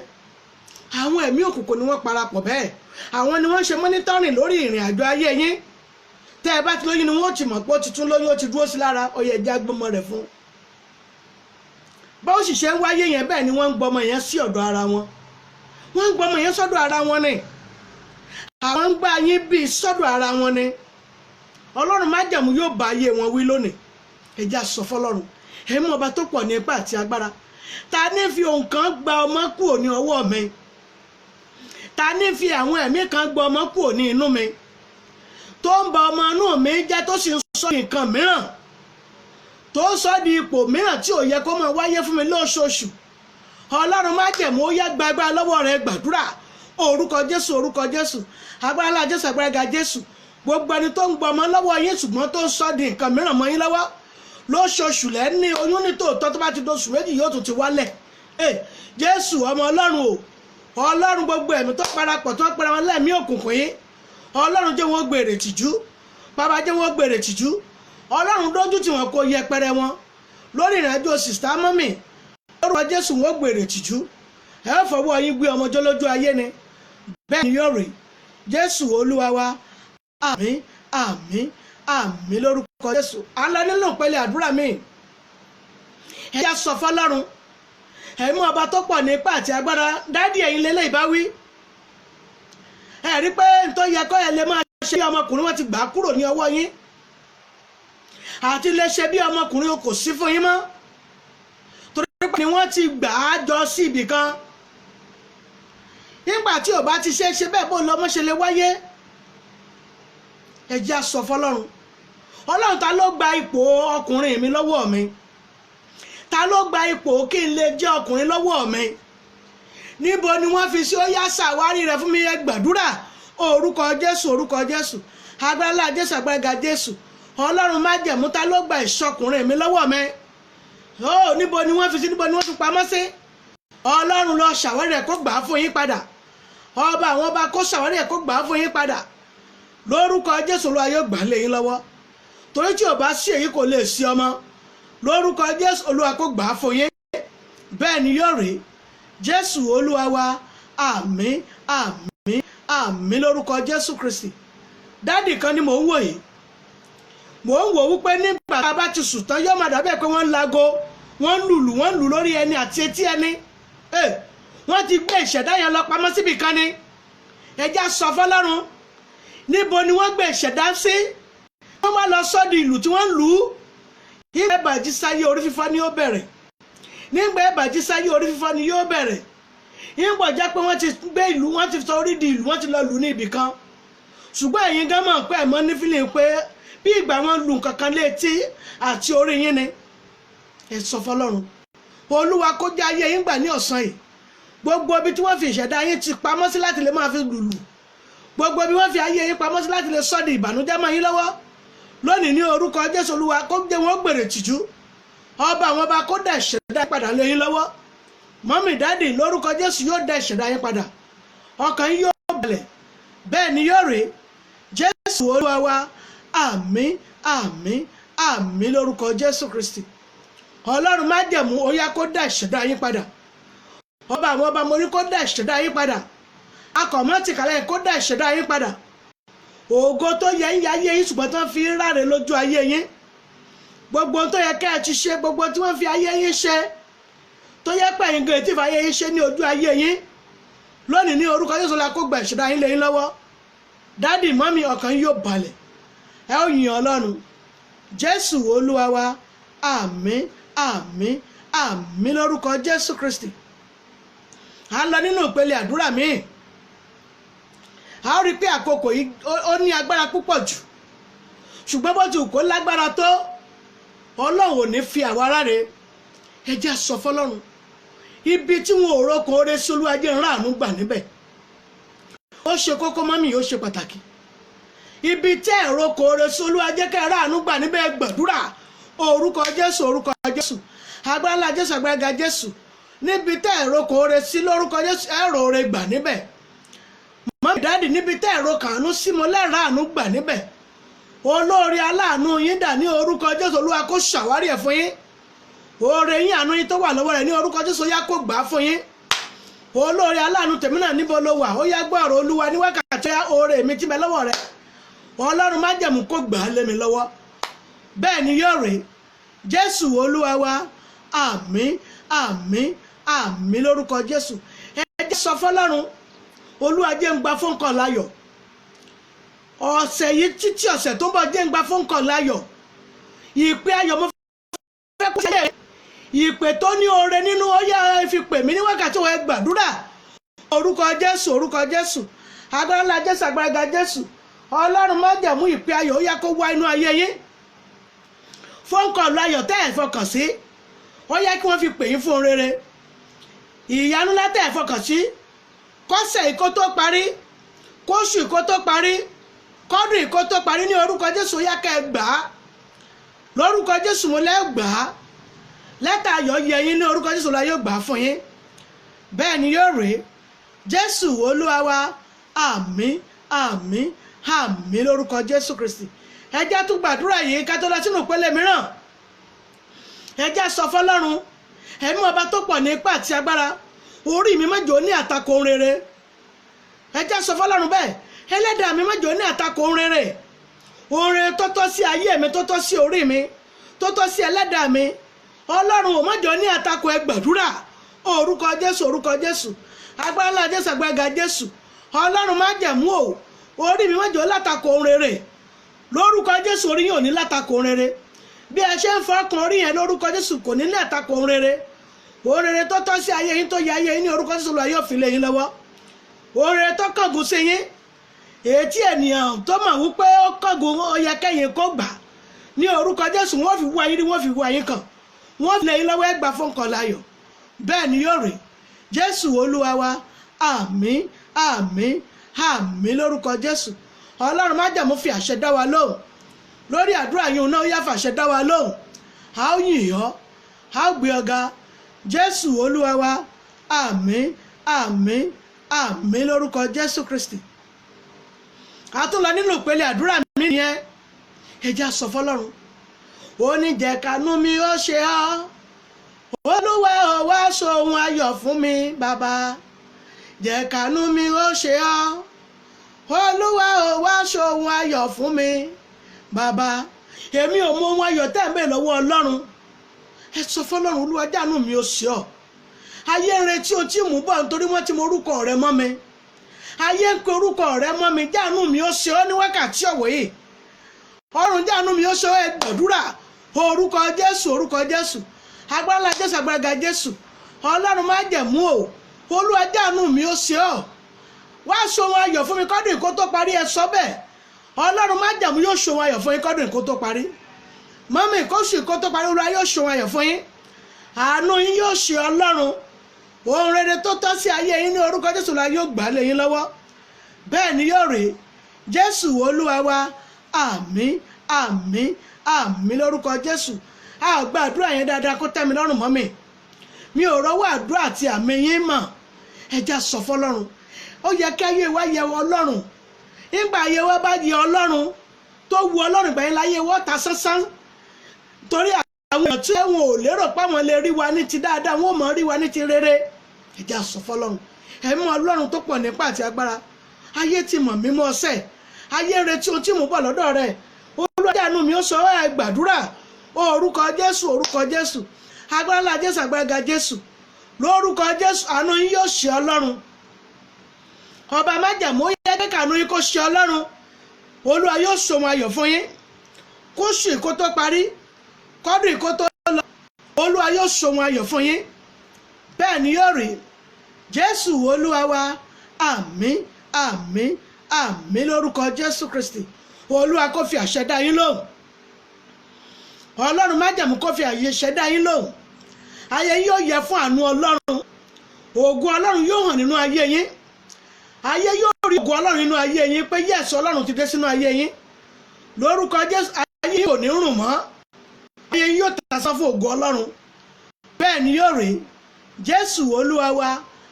Àwọn ẹ̀mí òkùnkùn ni wọ́n parapọ̀ bẹ́ẹ̀. Àwọn ni wọ́n ń ṣe monitoring lórí ìrìn àjò ayé yín. Tẹ́ ẹ bá ti lóyún ni wọ́n ti mọ̀ pé ó ti tún lóyún, ó ti dúró sí lára, ó yẹ ẹjẹ́ agbọ́mọ rẹ̀ fún. Bó sì ṣe ń wáyé yẹn, bẹ́ẹ̀ ni wọ́n ń gbọ́mọ yẹn sí ọ̀dọ̀ ara wọn. Wọ́n ń gbọ́mọ yẹn sọ́dọ̀ ara wọn ni. Àwọn ń gbá yín bíi sọ́dọ̀ ara wọn ni. Ọlọ́run májẹ̀mú yóò bá ayé wọn wí lónìí. Ẹ jẹ́ á sọ fọ́lọ́run. Ẹ̀mú ọba tó pọ̀ ní ipá àti agbára. Ta ní fi ohun kan gba ọmọ kúrò ní ọwọ́ mi? Ta ní fi àwọn ẹ̀mí kan gba ọmọ kúrò ní inú mi? Tó ń ba ọmọ inú mi jẹ́, tó sì ń sọ nǹkan mìíràn, tó ń sọ di ipò mìíràn tí ò yẹ kó máa wáyé fún mi lóṣooṣù. Ọlọ́run májẹ̀mú ó yá gba agbára lọ́wọ́ rẹ̀ gbàdúrà. Orúkọ Jésù, orúkọ Jésù, agbára ńlá Jésù, agbára ga Jésù. Gbogbo ẹni tó ń gba ọmọ lọ́wọ́ yín ṣùgbọ́n tó ń sọ di nǹkan mìíràn mọ́ yín lọ́wọ́ lóṣooṣù, lẹ́ ní oyún ní tòótọ́, tó bá ti dóṣù 2 yóò tún ti wálẹ̀. Jésù ọmọ Ọlọ́run o, Ọlọ́run, gbogbo ẹ̀mí tó parapọ̀ tó pera wọn lẹ́mí òkùnkùn yìí, Ọlọ́run jẹ́ wọn gbèrè tìjú. Bàbá, jẹ́ wọn gbèrè tìjú. Ọlọ́run dójú tí wọn kò yẹpẹrẹ wọn lórí ìrìnàjò sister mọ́mì. Lórúkọ Jésù, wọn gbèrè tìjú. Ẹ fọwọ́ yín gbé ọmọjọ́ lójú ayé ni. Bẹ́ẹ̀ ni yóò rí. Jésù Olúwa wa, àmín, àmín, àmín lórúkọ Jésù. À ń lọ nínú ìpele àdúrà mi. Ẹ jẹ́ sọ fọ́lọ́run. Ẹ̀mú ọba tó pọ̀ ní ipá àti agbára, daddy, ẹ̀yin lélẹ̀ ìbáwí. Ẹ rí pé nítorí yẹ kọ́ ẹ lè máa ṣe bí ọmọkùnrin, wọn ti gbà á kúrò ní ọwọ́ yín. Àti lè ṣe bí ọmọkùnrin o kò sí fún yín mọ́, torí pé ni wọ́n ti gbà á jọ sí ibì kan. Nígbà tí ò bá ti ṣe é ṣe bẹ́ẹ̀, bó lọ́mọ ṣe lè wáyé? Ẹ jẹ́ á sọ fọlọ́run. Ọlọ́run, ta ló gba ipò ọkùnrin mi lọ́wọ́ mi? Ta ló gba ipò kí n lè jẹ́ ọkùnrin lọ́wọ́ mi? Níbo ni wọ́n fi sí? Ó yá, ṣàwárí rẹ̀ fún mi. Ẹ gbàdúrà. Orúkọ Jésù, orúkọ Jésù, agbára Jésù, agbára Jésù, Ọlọ́run májẹ̀mú, ta ló gba ìṣọkùnrin mi lọ́wọ́ mi? Ó níbo ni wọ́n fi sí? Níbo ni wọ́n fi pamọ́ sí? Ọlọ́run lọ ṣàwárí rẹ̀ kó gbà á fún yín padà. Ọba àwọn ọba kó ṣàwárí rẹ̀ kó gbà á fún yín padà. Lórúkọ Jésù, Olúwa yóò gbà á lé yín lọ́wọ́, torí tí ò bá sí èyí kò lè sí ọmọ. Lórúkọ Jésù, Olúwa kó gbà á fún yín. Bẹ́ẹ̀ ni yóò rí. Jésù Olúwa wa, àmín, àmín, àmín lórúkọ Jésù Kristi. Daddy kan ni mò ń wò yìí. Mò ń wò wípé nígbà tá a bá ti sùn tán, yóò máa dàbí ẹ̀ pé wọ́n ń lago, wọ́n ń lùlù, wọ́n ń lù lórí ẹni àti etí ẹni. Wọ́n ti gbé ìṣẹ̀dá yẹn lọ pamọ́ síbì kan ni. Ẹ jẹ́ á sọ fọlọ́run, níbo ni wọ́n gbé ìṣẹ̀dá sí? Wọ́n máa lọ sọ́ọ̀dì ìlú tí wọ́n ń lù ú. Ìgbà ìbàjí sáyé, orí fífọ́ ni ó bẹ̀rẹ̀. Nígbà ìbàjí sáyé, orí fífọ́ ni yóò bẹ̀rẹ̀. Ìgbà jẹ́ pé wọ́n ti gbé ìlú, wọ́n ti sọ orí di ìlú, wọ́n ti lọ lù ní ibì kan. Ṣùgbọ́n ẹ̀yin gan mọ̀ pé ẹ̀mọ́ ní feeling pé bí ìgbà wọn lu nǹkan kan létí àti orí yín ni. Ẹ sọ fọlọ́run, Olúwa kó jẹ́ ayé yín gbà ní ọ̀sán yìí. Gbogbo ibi tí wọ́n fi ìṣẹ̀dá yín ti pamọ́ sí láti lè máa fi lùlù, gbogbo ibi wọ́n fi ayé yín pamọ́ sí láti lè sọ́ di ìbànújẹ́ mọ́ yín lọ́wọ́ lónìí, ní orúkọ Jésù, Olúwa kó jẹ́ wọ́n gbèrè tìjú. Ọba àwọn ọba kó dá ìṣẹ̀dá padà lé yín lọ́wọ́. Mummy, daddy, lórúkọ Jésù, yóò dá ìṣẹ̀dá yín padà, ọkàn yín yóò balẹ̀. Bẹ́ẹ̀ ni yóò rí. Jésù Olúwa wa, àmín, àmín, àmín lórúkọ Jésù Kristi. Ọlọ́run májẹ̀mú, ó yá, kó dá ìṣẹ̀dá yín padà. Ọba àwọn ọba, mo ní kó dá ìṣẹ̀dá yín padà. Akọ̀mọ́tìkàlẹ̀, kó dá ìṣẹ̀dá yín padà. Ògo tó yẹ ń yáyé yín, ṣùgbọ́n tó ń fi ń ráre lójú ayé yín, gbogbo tó yẹ ká ẹ ti ṣe, gbogbo tí wọ́n fi ayé yín ṣe, tó yẹ pé ẹ̀yin gan ètí ìfàyè yín ṣe ní ojú ayé yín lónìí, ní orúkọ Jésù la kó gba ìṣẹ̀dá yín lé yín lọ́wọ́. Daddy, mummy, ọkàn yín yóò balẹ̀, ẹ ó yìn Ọlọ́run. Jésù Olúwa wa, àmín, àmín, àmín lórúkọ Jésù Kristi. À ń lọ nínú ìpele àdúrà míì. A ó rí i pé àkókò yìí ó ní agbára púpọ̀ jù, ṣùgbọ́n bó ti wù kó lágbára tó, Ọlọ́run ò ní fi àwa ráre. Ẹ jẹ́ sọ fọlọ́run, ibi tí wọn ò roko oore sí, Olúwa jẹ́ ńlá àánú gbà níbẹ̀. Ó ṣe kókó, mummy, ó ṣe pàtàkì. Ibi tẹ́ ẹ̀ roko oore sí, Olúwa jẹ́ kẹ́ ẹ̀ ráàánú gbà níbẹ̀. Gbàdúrà. Orúkọ Jésù, orúkọ Jésù, agbára ńlá Jésù, agbára ga Jésù, níbi tẹ́ ẹ̀ roko oore sí, lórúkọ Jésù, ẹ̀ rò oore gbà níbẹ̀. Mummy, daddy, níbi tẹ́ ẹ̀ ro kàánú sí, mo lẹ́ẹ̀rọ àánú gbà níbẹ̀. Olóore aláàánú yín dà? Ní orúkọ Jésù, Olúwa kó ṣàwárí ẹ̀ fún yín. Oore yín, àánú yín tó wà lọ́wọ́ rẹ̀, ní orúkọ Jésù, ó yá, kó gbà á fún yín. Olóore aláàánú tèmi náà, níbo ló wà? Ó yá, gbọ́ ọ̀rọ̀ Olúwa ní wákàtí. Oore mi tí bẹ lọ́wọ́ rẹ̀, Ọlọ́run májẹ̀mú, kó gbà á lé mi lọ́wọ́. Bẹ́ẹ̀ ni yóò rí. Jésù Olúwa wa, àmín, àmín, àmín lórúkọ Jésù. Ẹ jẹ́ sọ fọlọ́run, Olúwa jẹ́ ń gba phone call láyọ̀ ọ̀sẹ̀ yìí, títí ọ̀sẹ̀ tó ń bọ̀, jẹ́ ń gba phone call láyọ̀. Ìpè ayọ̀ mo fẹ́ kó ṣe, ìpè tó ní oore nínú, ó yá, ẹ fi pè mí ní wákàtí òun. Ẹ gbàdúrà. Orúkọ Jésù, orúkọ Jésù, agbára ńlá Jésù, agbára ga Jésù, Ọlọ́run májẹ̀mú, ìpè ayọ̀, ó yá, kó wá inú ayé yín. Phone call ayọ̀ tẹ́ ẹ̀ fọkàn sí, ó yẹ kí wọ́n fi pè yín fún rere. Ìyanu ńlá tẹ́ ẹ̀ fọkàn sí, kọ́sẹ̀ ìkó tó parí, kóṣù ìkó tó parí, kọ́dún ìkó tó parí, ní orúkọ Jésù, ó yá, kẹ́ ẹ gbà á. Lórúkọ Jésù, mo lẹ́ gbà á. Lẹ́tà ayọ̀ yẹ yín, ní orúkọ Jésù la yóò gbà á fún yín. Bẹ́ẹ̀ ni yóò rí. Jésù Olúwa wa, àmín, àmín, àmín lórúkọ Jésù Kristi. Ẹ jẹ́ tún gbàdúrà yìí ká tó lọ sínú ìpele mìíràn. Ẹ jẹ́ sọ fọlọ́run, ẹ̀mí ọba tó pọ̀ ní ipá àti agbára, orí mi má jò ní àtakò rere. Ẹ jẹ́ sọ fọlọ́run bẹ́ẹ̀, ẹlẹ́dàá mi má jò ní àtakò rere. Oore tó tọ́ sí ayé mi, tó tọ́ sí orí mi, tó tọ́ sí ẹlẹ́dàá mi, Ọlọ́run ò má jò ní àtakò. Ẹ gbàdúrà. Orúkọ Jésù, orúkọ Jésù, agbára ńlá Jésù, agbára ga Jésù, Ọlọ́run májẹ̀mú o, orí mi má jò látakò rere. Lórúkọ Jésù, orí yín ò ní látakò rere. Bí ẹ ṣe ń fọkàn orí yẹn, lórúkọ Jésù, kò ní ní àtakò rere. Oore tó tọ́ sí ayé yín, tó yẹ ayé yín, ní orúkọ Jésù, Olúwa yóò fi lé yín lọ́wọ́. Oore tó kángun sí yín, èyí ènìyàn tó mọ̀ wípé ó kángun, ó yẹ kẹ́yìn kó gbà, ní orúkọ Jésù, wọ́n fi wá yín rí, wọ́n fi wá yín kàn, wọ́n fi lé yín lọ́wọ́. Ẹgbàá fún nǹkan láyọ̀. Bẹ́ẹ̀ ni yóò rí. Jésù Olúwa wa. Àmín, àmín, àmín lórúkọ Jésù. Ọlọ́run májẹ̀mú fi àṣẹ dá wa lóhùn lórí àdúrà yìí náà, ó yá, fàṣẹ dá wa lóhùn. A ó yìn ọ́, a ó gbé ọ ga. Jésù Olúwa wa. Àmín, àmín, àmín lórúkọ Jésù Kristi. A tún lọ nínú ìpele àdúrà mi nìyẹn. Ẹ jẹ́ á sọ fọ́lọ́run. Ó ní jẹ́ kánú mi ó ṣe ọ́, Olúwa ò, wá sọ ohun ayọ̀ fún mi. Bàbá, jẹ́ kánú mi ó ṣe ọ́, Olúwa ò, wá sọ ohun ayọ̀ fún mi. Bàbá, èmi ò mọ ohun ayọ̀ tẹ́ ń bẹ̀ lọ́wọ́ Ọlọ́run. Ẹ sọ fọ́lọ́run: Olúwa, jáàánú mi ó ṣe ọ́. Ayé ń retí ohun tí mò ń bọ̀ nítorí wọ́n ti mọ orúkọ rẹ mọ́ mi. Ayé ń pe orúkọ rẹ mọ́ mi. Jáàánú mi ó ṣe ọ́ ní wákàtí ọ̀wọ̀ yìí. Ọ̀run, jáàánú mi ó ṣe ọ́. Ẹ gbàdúrà. Orúkọ Jésù, orúkọ Jésù, agbára Jésù, agbára Jésù. Ọlọ́run májẹ̀mú o, Olúwa, jáàánú mi ó ṣe ọ́, wá sọ ohun ayọ̀ fún mi kọ́dún ìkó tó parí. Ẹ sọ bẹ́ẹ̀. Ọlọ́run májẹ̀mú yóò ṣe ohun ayọ̀ fún yín kọ́dún ìkó tó parí. Mummy, kóṣù ìkó tó parí, Olúwa yóò ṣe ohun ayọ̀ fún yín. Àánú yín yóò ṣe Ọlọ́run. Ohun rere tó tọ́ sí ayé yín ní orúkọ Jésù la yóò gbà lé yín lọ́wọ́. Bẹ́ẹ̀ ni yóò rí. Jésù Olúwa wa. Àmín, àmín, àmín lórúkọ Jésù. A gba àdúrà yẹn dáadáa kó tẹ́ mi lọ́rùn. Mọ́ mi, mi ò rọ́wọ́ àdúrà àti àmì yín mọ̀. Ẹ já sọ fọlọ́run. Ó yẹ kí ayé wa yẹ Ọlọ́run. Nígbà ayé wa bá yẹ Ọlọ́run, tó wu Ọlọ́run, ìgbà yẹn láyé wọ́n ta sánsán, torí àwọn èèyàn tí wọn ò lérò pé àwọn lè rí wa ní ti dáadáa, wọn ò mọ̀ rí wa ní ti rere. Ẹ já sọ fọlọ́run. Ẹ̀mí Ọlọ́run tó pọ̀ nípa àti agbára, ayé ti mọ̀ mímọ́ ọ̀sẹ̀. Ayé ń retí ohun tí mò ń bọ̀ lọ́dọ̀ rẹ̀. Olúwa, jáàánú mi ó sọ. Ẹ gbàdúrà. Orúkọ Jésù, orúkọ Jésù, agbára ńlá Jésù, agbára ga Jésù. Lórúkọ Jésù, àánú yín yóò ṣe Ọlọ́run. Ọba májàmú, ó yẹ kí àánú yín kó ṣe Ọlọ́run. Olúwa yóò ṣòwò ayọ̀ fún yín kóṣù ìkó tó parí, kọ́dún ìkó tó lọ. Olúwa yóò ṣòwò ayọ̀ fún yín. Bẹ́ẹ̀ ni yóò rí. Jésù Olúwa wa. Àmín, àmín, àmín lórúkọ Jésù Kristi. Olúwa kó fi àṣẹ dá yín lóhùn. Ọlọ́run májàmú kó fi àṣẹ dá yín lóhùn. Ayé yín yóò yẹ fún àánú Ọlọ́run. Ògo Ọlọ́run yóò hàn nínú ayé yín. Ayé yóò rí ògo Ọlọ́run nínú ayé yín pé yes, Ọlọ́run ti dé sínú ayé yín. Lórúkọ Jésù, ayé yín ò ní rùn mọ́. Ayé yín yóò tàsán fún ògo Ọlọ́run. Bẹ́ẹ̀ ni yóò rí. Jésù Olúwa wa.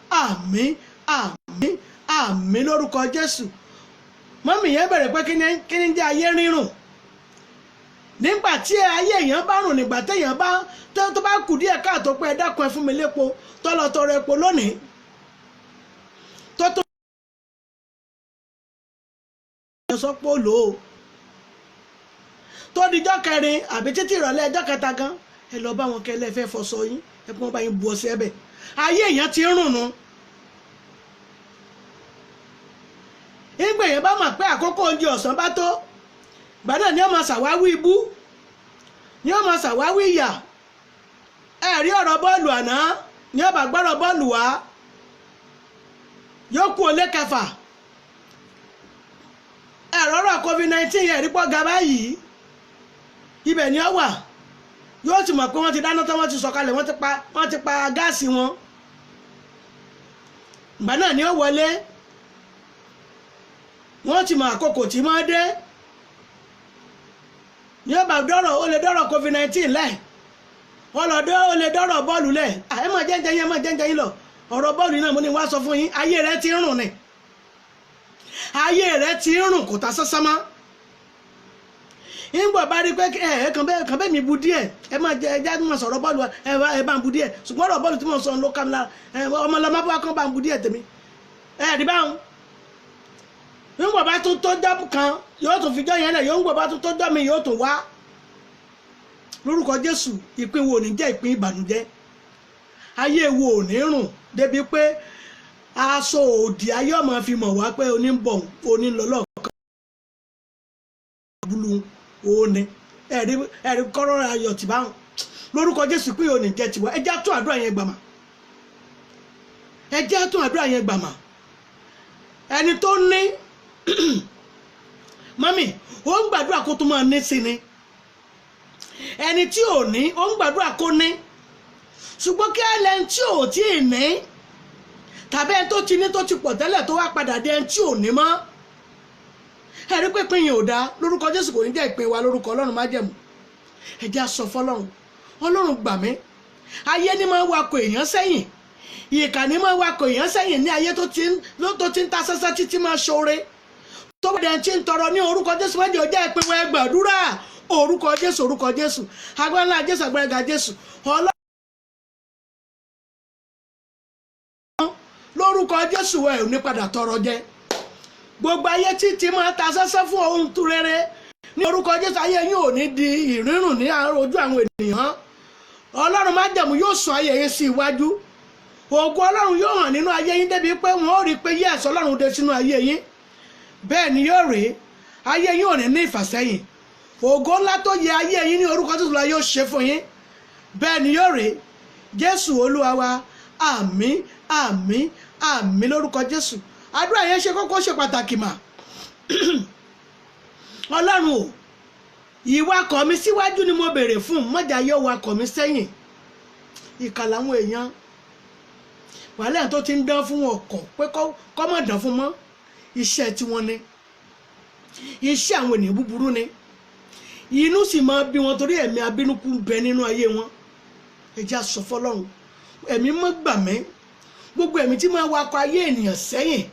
Àmín, àmín, àmín lórúkọ Jésù. Mummy yẹn bẹ̀rẹ̀ pé kí ni jẹ́ ayé rírùn? Nígbà tí ayé èèyàn bá rùn, nígbà téèyàn bá tó bá kù díẹ̀ káàtó pé ẹ dákun, ẹ fún mi lépo, tọ́lọ tọrọ epo lónìí tó tó sọ pé ó lò ó, tó dijọ́ kẹrin àbí títí ìrọ̀lẹ́ ẹjọ́ kẹta gan, ẹ lọ bá wọn kẹlẹ́ fẹ́ fọṣọ yín, ẹ kí wọ́n bá yín bu ọṣẹ ẹbẹ̀. Ayé èèyàn ti ń rùn nu. Nígbà èèyàn bá mọ̀ pé àkókò oúnjẹ ọ̀sán bá tó, gbàdá ni ó máa ṣàwáwí ibú, ni ó máa ṣàwáwí ìyà. Ẹ rí ọ̀rọ̀ bọ́ọ̀lù àná ni ó bá gbọ́rọ̀ bọ́ọ̀lù wá, yóò kú olé kẹfà. Ẹ̀rọ ọ̀rọ̀ COVID-19 yẹn rí pọ̀ ga báyìí, ibẹ̀ ni ó wà. Yóò ti mọ̀ pé wọ́n ti dáná tán, wọ́n ti sọ̀kalẹ̀, wọ́n ti pa gáàsì wọn. Ìgbà náà ni ó wọlé. Wọ́n ti mọ̀ àkókò tí wọ́n dé ní ó bá dọ́rọ̀. Ó lè dọ́rọ̀ COVID-19 lẹ̀, wọ́n lọ dọ́, ó lè dọ́rọ̀ bọ́ọ̀lù lẹ̀. Ẹ má jẹ́njẹ́ yín, ẹ má jẹ́njẹ́ yín lọ. Ọ̀rọ̀ bọ́ọ̀lù náà mo ní wá sọ fún yín. Ayé rẹ ti ń rùn ni, ayé rẹ ti ń rùn, kò ta sánsán mọ́. Ńgbọ̀ bá rí pé ẹ ẹ kàn bẹ́ẹ̀ mi bu díẹ̀, ẹ má jẹ, ẹ já mọ̀ sọ̀rọ̀ bọ́ọ̀lù, ẹ bá ń bu díẹ̀. Ṣùgbọ́n ọ̀rọ̀ bọ́ọ̀lù tí mo sọ ló kà mí lára. Ẹ ọmọ lọmọ bá kàn bá ń bu díẹ̀ tèmi. Ẹ rí báwọn. Ńgbọ̀ bá tún tó jọ́ kan, yóò tún fi jọ́ yẹn lẹ̀. Yóò ńgbọ̀ bá tún tó jọ́ mi, yóò tún wá. Lórúkọ Jésù, ìpín wo ò ní jẹ́ ìpín ìbànújẹ́. Ayé wo ò ní rùn débi pé aṣọ òdì ayé ọmọ fi mọ̀ wá pé oní ń bọ̀, oní ń lọ lọ́ọ̀kan búlù òní. Ẹ̀rí ẹ̀rí kọ́rọ́ ayọ̀ tì báwọn. Lórúkọ Jésù, pé òní jẹ́ tiwa. Ẹ jẹ́ tún àdúrà yẹn gbàmà. Ẹ jẹ́ tún àdúrà yẹn gbàmà. Ẹni tó ní, mummy, ó ń gbàdúrà kó tó máa ní sí ni. Ẹni tí ò ní, ó ń gbàdúrà kó ní. Ṣùgbọ́n kí ẹlẹ́ni tí ò tí ì ní Tàbí ẹni tó ti ní tó ti pọ̀ tẹ́lẹ̀ tó wá padà dé ẹni tí ò ní mọ́. Ẹ̀rí pé ìpín yẹn ò dáa. Lórúkọ Jésù, kò ní jẹ́ ìpín wa lórúkọ Ọlọ́run májẹ̀mú. Ẹ jẹ́ á sọ fọlọ́run, Ọlọ́run gbà mí. Ayé ni máa ń wakọ̀ èèyàn sẹ́yìn, ìkà ni máa ń wakọ̀ èèyàn sẹ́yìn ní ayé tó ti ń ta sẹ́sẹ́ títí máa ṣoore tó bá dẹ̀ ti ń tọrọ. Ní orúkọ Jésù, má jẹ́ ó jẹ́ ìpín wa. Ẹ gbàdúrà. Orúkọ Jésù, orúkọ Jésù, agbára ńlá Jésù, agbára ga Jésù, Ọlọ́run, lórúkọ Jésù, ẹ ò ní padà tọrọ jẹ. Gbogbo ayé títí máa ta sẹ́sẹ́ fún ohun tó rere, ní orúkọ Jésù, ayé yín ò ní di ìrírùn ní ojú àwọn ènìyàn. Ọlọ́run májẹ̀mú yóò sọ ayé yín sí iwájú. Ògo Ọlọ́run yóò hàn nínú ayé yín débi pé wọ́n ó rí i pé yẹ́sì, Ọlọ́run dé sínú ayé yín. Bẹ́ẹ̀ ni yóò rí. Ayé yín ò ní ní ìfàsẹ́yìn. Ògo ńlá tó yẹ ayé yín, ní orúkọ Jésù la yóò ṣe fún yín. Bẹ́ẹ̀ ni yóò rí. Jésù Olúwa wa. Àmín, àmín, àmín lórúkọ Jésù. Àdúrà yẹn ṣe kókó, ṣe pàtàkì mà. Ọlọ́run o, ìwakọ̀ mi síwájú ni mo béèrè fún, mọ́jà yóò wakọ̀ mi sẹ́yìn. Ìkà làwọn èèyàn wàhálà tó ti ń dán fún ọkọ̀ pé kọ́ mọ̀ dán fún mọ́. Iṣẹ́ tiwọn ni, iṣẹ́ àwọn ènìyàn búburú ni. Inú sì máa bí wọn torí ẹ̀mí abínúkú ń bẹ nínú ayé wọn. Ẹ jẹ́ á sọ fọ́lọ́run, ẹ̀mí mọ́ gbà mí. Gbogbo ẹ̀mí tí máa wakọ̀ ayé ènìyàn sẹ́yìn,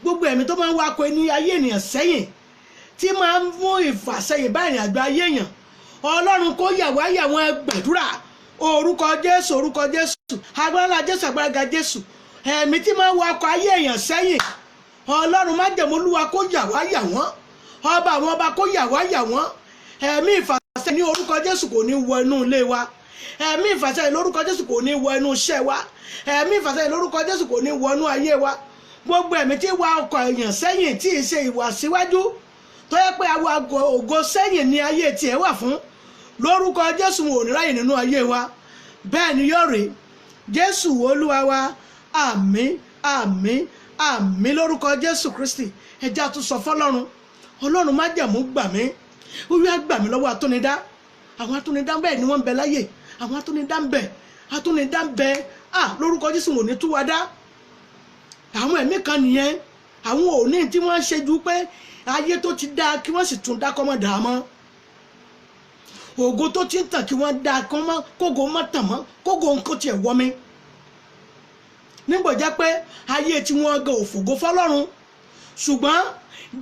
gbogbo ẹ̀mí tó máa wakọ̀ ayé ènìyàn sẹ́yìn, tí máa ń mú ìfàsẹ́yìn bá ìrìn àjò ayé èèyàn, Ọlọ́run kó yà wá yà wọ́n. Gbàdúrà. Orúkọ Jésù, orúkọ Jésù, agbára Jésù, agbára ga Jésù, ẹ̀mí tí máa ń wakọ̀ ayé èèyàn sẹ́yìn, Ọlọ́run májẹ̀mú, Olúwa kó yà wá yà wọ́n. Ọba àwọn ọba kó yà wá yà wọ́n. Ẹ̀mí ìfàsẹ́yìn, ní orúkọ Jésù, kò ní wọ inú ilé wa. Ẹ̀mí ìfàsẹ́yìn, lórúkọ Jésù, kò ní wọ inú iṣẹ́ wa. Ẹ̀mí ìfàsẹ́yìn, lórúkọ Jésù, kò ní wọ inú ayé wa. Gbogbo ẹ̀mí tí wa ọkọ̀ èèyàn sẹ́yìn, tí ì ṣe ìwà síwájú, tó yẹ pé àwọn ògo sẹ́yìn ní ayé tiẹ̀ wà fún, lórúkọ Jésù, ò ní ráyè nínú ayé wa. Bẹ́ẹ̀ ni yóò rí. Jésù Olúwa wa. Àmín, àmín, àmín lórúkọ Jésù Kristi. Ẹ jẹ́ á tún sọ fọ́lọ́run, Ọlọ́run májẹ̀mú, gbà mí. Olúwa, gbà mí lọ́wọ́ atúnidá. Àwọn atúnidá bẹ́ẹ̀ ni wọ́n ń bẹ láyè. Àwọn atúnidá ń bẹ, atúnidá ń bẹ. À, lórúkọ Jésù, ò ní tú wa dá. Àwọn ẹ̀mí kan nìyẹn. Àwọn òní tí wọ́n ṣe ju pé ayé tó ti dáa kí wọ́n sì tún dá kọ́mọ́ dàá mọ́. Ògo tó ti ń tàn kí wọ́n dá kọ́mọ́, kógo má tàn mọ́, kógo nǹkan tiẹ̀ wọ́ mi. Nígbà jẹ́ pé ayé tí wọ́n gan òfògo fọlọ́run, ṣùgbọ́n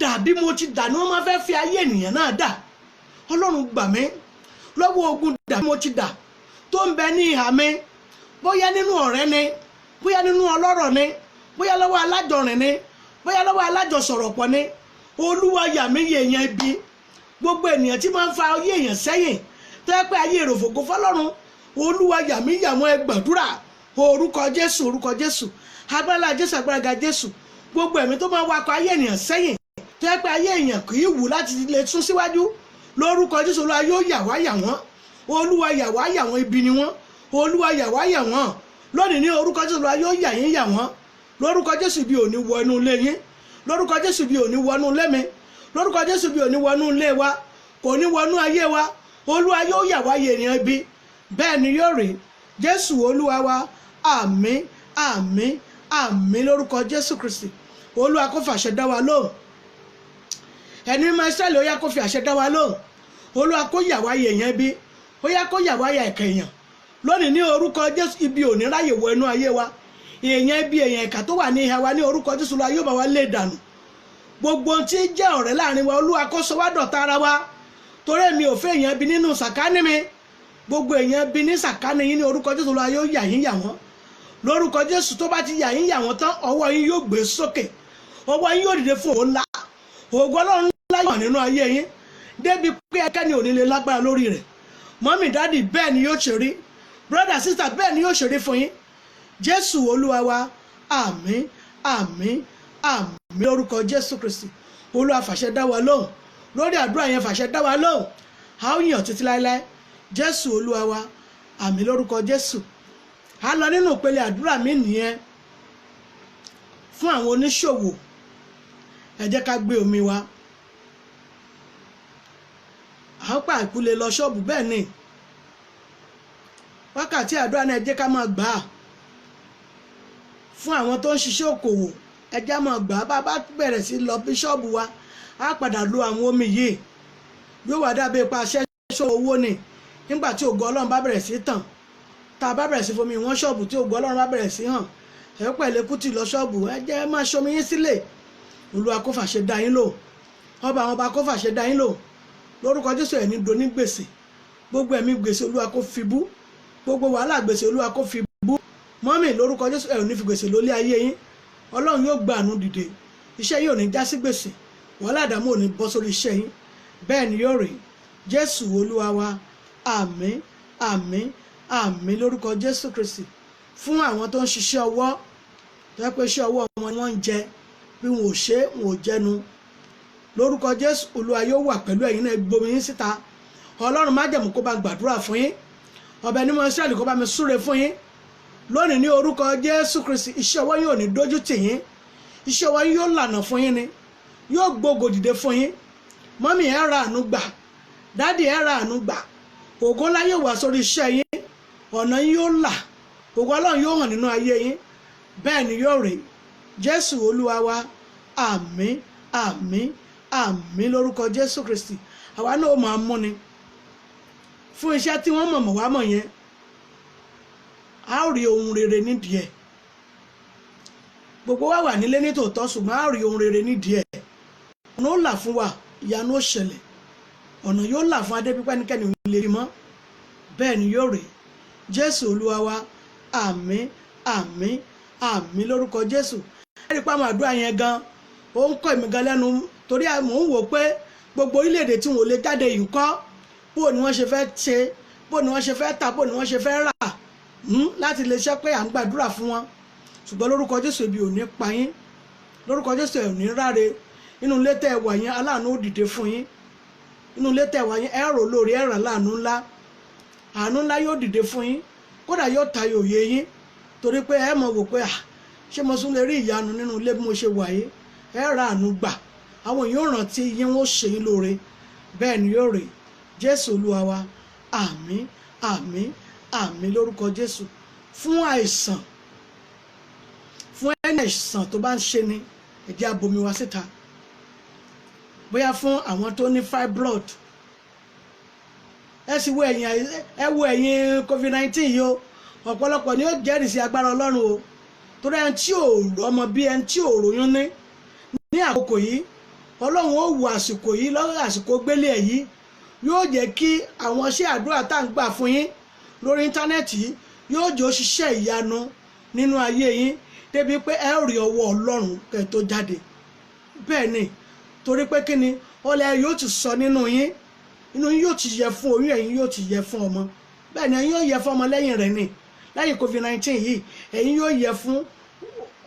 dàbí mo ti dà ní wọ́n máa fẹ́ fi ayé ènìyàn náà dà. Ọlọ́run, gbà mí lọ́wọ́ ogun dàbí mo ti dà tó ń bẹ ní ìhà mi, bóyá nínú ọ̀rẹ́ ni, bóyá nínú ọlọ́rọ̀ ni, bóyá lọ́wọ́ alájọrìn ni, bóyá lọ́wọ́ alájọsọ̀rọ̀pọ̀ ni. Olúwa, yà mí yẹ èèyàn ibi, gbogbo ènìyàn tí máa ń fa ayé èèyàn sẹ́yìn, tó yẹ pé ayé èrò fògo fọlọ́run. Olúwa, yà mí yà wọ́n. Ẹ gbàdúrà. Orúkọ Jésù, orúkọ Jésù, agbára Jésù, agbára ga Jésù, gbogbo ẹ̀mí tó máa wakọ̀ ayé ènìyàn sẹ́yìn, tó yẹ pé ayé èèyàn kì í wù láti lè sún síwájú, lórúkọ Jésù, Olúwa yóò yà wá yà wọ́n. Olúwa, yà wá yà wọ́n. Ibi ni wọ́n. Olúwa, yà wá yà wọ́n lónìí. Ní orúkọ Jésù, Olúwa yóò yà yín yà wọ́n. Lórúkọ Jésù, ibi ò ní wọ inú ilé yín. Lórúkọ Jésù, ibi ò ní wọ inú ilé mi. Lórúkọ Jésù, ibi ò ní wọ inú ilé wa, kò ní wọ inú ayé wa. Olúwa yóò yà wá yè ènìyàn ibi. Bẹ́ẹ̀ ni yóò rí. Jésù Olúwa wa. Àmín, àmín, àmín lórúkọ Jésù Kristi. Olúwa kó fàṣẹ dá wa lóhùn. Ẹni mímọ́ Ísírẹ́lì, ó yá, kó fi àṣẹ dá wa lóhùn. Olúwa kó yà wá yè èèyàn ibi, ó yá, kó yà wá yà ẹ̀kẹ́ èèyàn lónìí. Ní orúkọ Jésù, ibi ò ní ráyè wọ inú ayé wa. Èèyàn ibi, èèyàn ìkà tó wà ní ìhà wa, ní orúkọ Jésù, Olúwa yóò bá wa lé dànù. Gbogbo ohun tí ń jẹ́ ọ̀rẹ́ láàrin wa, Olúwa kó sọ wá dọ̀tá ara wa, torí èmi ò fẹ́ èèyàn ibi nínú sàkání mi. Gbogbo èèyàn ibi ní sàkání yín, ní orúkọ Jésù, Olúwa yóò yà yín yà wọ́n. Lórúkọ Jésù, tó bá ti yà yín yà wọ́n tán, ọwọ́ yín yóò gbé sókè, ọwọ́ yín yóò dìde fún òun ńlá. Ògo Ọlọ́run ńlá yóò hàn nínú ayé yín débi pé ẹkẹ́ni ò ní lè lágbára lórí rẹ̀. Mummy, daddy, bẹ́ẹ̀ ni yóò ṣe rí. Brother, sister, bẹ́ẹ̀ ni yóò ṣe rí fún yín. Jésù Olúwa wa. Àmín, àmín, àmín lórúkọ Jésù Kristi. Olúwa, fàṣẹ dá wa lóhùn lórí àdúrà yẹn, fàṣẹ dá wa lóhùn. A ó yàn títí láéláé. Jésù Olúwa wa. Àmín lórúkọ Jésù. A lọ nínú ìpele àdúrà mi nìyẹn fún àwọn oníṣòwò. Ẹ jẹ́ ká gbé omi wa. À ń pa ìkúlẹ̀ lọ ṣọ́ọ̀bù. Bẹ́ẹ̀ ni wákàtí àdúrà náà, ẹ jẹ́ ká máa gbà á. Fún àwọn tó ń ṣiṣẹ́ òkòwò, ẹjẹ́ máa gbà á. Bá bá bẹ̀rẹ̀ sí lọ bíṣọ́ọ̀bù wa, á padà lo àwọn omi yìí, yóò wá dàbí ipa aṣẹ́ṣọ́ owó ni. Nígbà tí ògo Ọlọ́run bá bẹ̀rẹ̀ sí tàn, tá a bá bẹ̀rẹ̀ sí fomi wọ́n ṣọ́ọ̀bù, tí ògo Ọlọ́run bá bẹ̀rẹ̀ sí hàn, ẹ pẹ̀lẹ́ kùtì lọ ṣọ́ọ̀bù. Ẹ jẹ́ máa ṣomi yín sílẹ̀. Olúwa kó fàṣẹ dá yín lò, ọba àwọn ọba kó fàṣẹ dá yín lò lórúkọ Jésù. Ẹ̀ ní doni gbèsè. Gbogbo ẹ̀mí gbèsè, Olúwa kó fi bú. Gbogbo wàhálà gbèsè, Olúwa kó fi bú. Mọ́mì, lórúkọ Jésù, ẹ̀ ò ní fi gbèsè lólé ayé yín. Ọlọ́run yóò gba àánú dìde. Iṣẹ́ yóò ní já sí gbèsè. Wàhálà, àdàmú ò ní bọ́ sórí iṣẹ́ yín. Bẹ́ẹ̀ ni yóò rí. Jésù Olúwa wa. Àmín, àmín, àmín lórúkọ Jésù Kristi. Fún àwọn tó ń ṣiṣẹ́ ọwọ́, tó yẹ pé iṣẹ́ ọwọ́ wọn ni wọ́n ń jẹ, bí wọn ò ṣe, wọn ò jẹnu, lórúkọ Jésù, Olúwa yóò wà pẹ̀lú ẹ̀yin náà. Gbomi yín síta. Ọlọ́run májẹ̀mú kó bá gbàdúrà fún yín. Ọbẹ̀ ní mọ́ Ísírẹ́lì kó bá mi súre fún yín lónìí ní orúkọ Jésù Kristi. Iṣẹ́ ọwọ́ yín ò ní dójú tì yín. Iṣẹ́ ọwọ́ yín yóò lànà fún yín ni, yóò gbógo dìde fún yín. Mọ́mì, ẹ̀ ra àánú gbà. Dádì, ẹ̀ ra àánú gbà. Ògo ńlá yóò wá sórí iṣẹ́ yín. Ọ̀nà yín yóò là. Ògo Ọlọ́run yóò hàn nínú ayé yín. Bẹ́ẹ̀ ni yóò rí. Jésù Olúwa wa. Àmín, àmín, àmín lórúkọ Jésù Kristi. Àwa náà ó máa múni fún iṣẹ́ tí wọ́n mọ̀mọ́ wá mọ̀ yẹn. A ó rí ohun rere nídìí ẹ̀. Gbogbo wa wà nílé nítòótọ́, ṣùgbọ́n a ó rí ohun rere nídìí ẹ̀. Ọ̀nà ó là fún wa, ìyanu ó ṣẹlẹ̀, ọ̀nà yóò là fún adébípẹ́, nìkẹ́ni ò lè rí mọ́. Bẹ́ẹ̀ ni yóò rí. Jésù Olúwa wa. Àmín, àmín, àmín lórúkọ Jésù. Ẹ̀rí pa àwọn àdúrà yẹn gan, ó ń kọ́ èmi gan lẹ́nu, torí mò ń wò pé gbogbo orílẹ̀-èdè tí wọn ò lè jáde yìí kọ́, bó ni wọ́n ṣe fẹ́ ṣe, bó ni wọ́n ṣe fẹ́ tà, bó ni wọ́n ṣe fẹ́ rà láti lè ṣe pé à ń gbàdúrà fún wọn. Ṣùgbọ́n lórúkọ Jésù, ibi ò ní pa yín. Lórúkọ Jésù, ẹ̀ ò ní ráre. Inú ilé tẹ́ ẹ wà yẹn, aláàánú ó dìde fún yín. Inú ilé tẹ́ ẹ wà yẹn, ẹ rò lórí ẹ rà láàánú ńlá. Àánú ńlá yóò dìde fún yín, kódà yóò tayọ òye yín, torí pé ẹ mọ̀ wò pé, à ṣé mo tún lè rí ìyanu nínú ilé bí mo ṣe wà yìí? Ẹ ra àánú gbà. Àwọn yóò rántí yín, wọ́n ṣe yín lóore. Bẹ́ẹ̀ ni yóò rí. Jésù Olúwa wa. Àmín, àmín, àmín lórúkọ Jésù. Fún àìsàn, fún ẹni àìsàn tó bá ń ṣe ni, ẹ jẹ́ á bomi wa síta. Bóyá fún àwọn tó ní fibroid, ẹ sì wo ẹ̀yìn, ẹ wo ẹ̀yìn COVID-19 yìí o. Ọ̀pọ̀lọpọ̀ ni ó jẹ́rìí sí agbára Ọlọ́run o, torí ẹni tí ò ọmọ bí, ẹni tí ò ròyún ní àkókò yìí, Ọlọ́run ó wo àsìkò yìí lọ́wọ́, àsìkò gbélé ẹ̀ yìí, yóò jẹ́ kí àwọn iṣẹ́ àdúrà tá à ń gbà fún yín lórí íńtánẹ́ẹ̀tì yìí yóò jẹ́ ó ṣiṣẹ́ ìyanu nínú ayé yín, débi pé ẹ rí ọwọ́ Ọlọ́run kẹ́ tó jáde. Bẹ́ẹ̀ ni, torí pé kí ni ọlẹ́ yóò ti sọ nínú yín, inú yín yóò ti yẹ fún oyún, ẹ̀yin yóò ti yẹ fún ọmọ. Bẹ́ẹ̀ ni, ẹ̀yin yóò yẹ fún ọmọ lẹ́yìn rẹ̀ ni. Lẹ́yìn COVID-19 yìí, ẹ̀yin yóò yẹ fún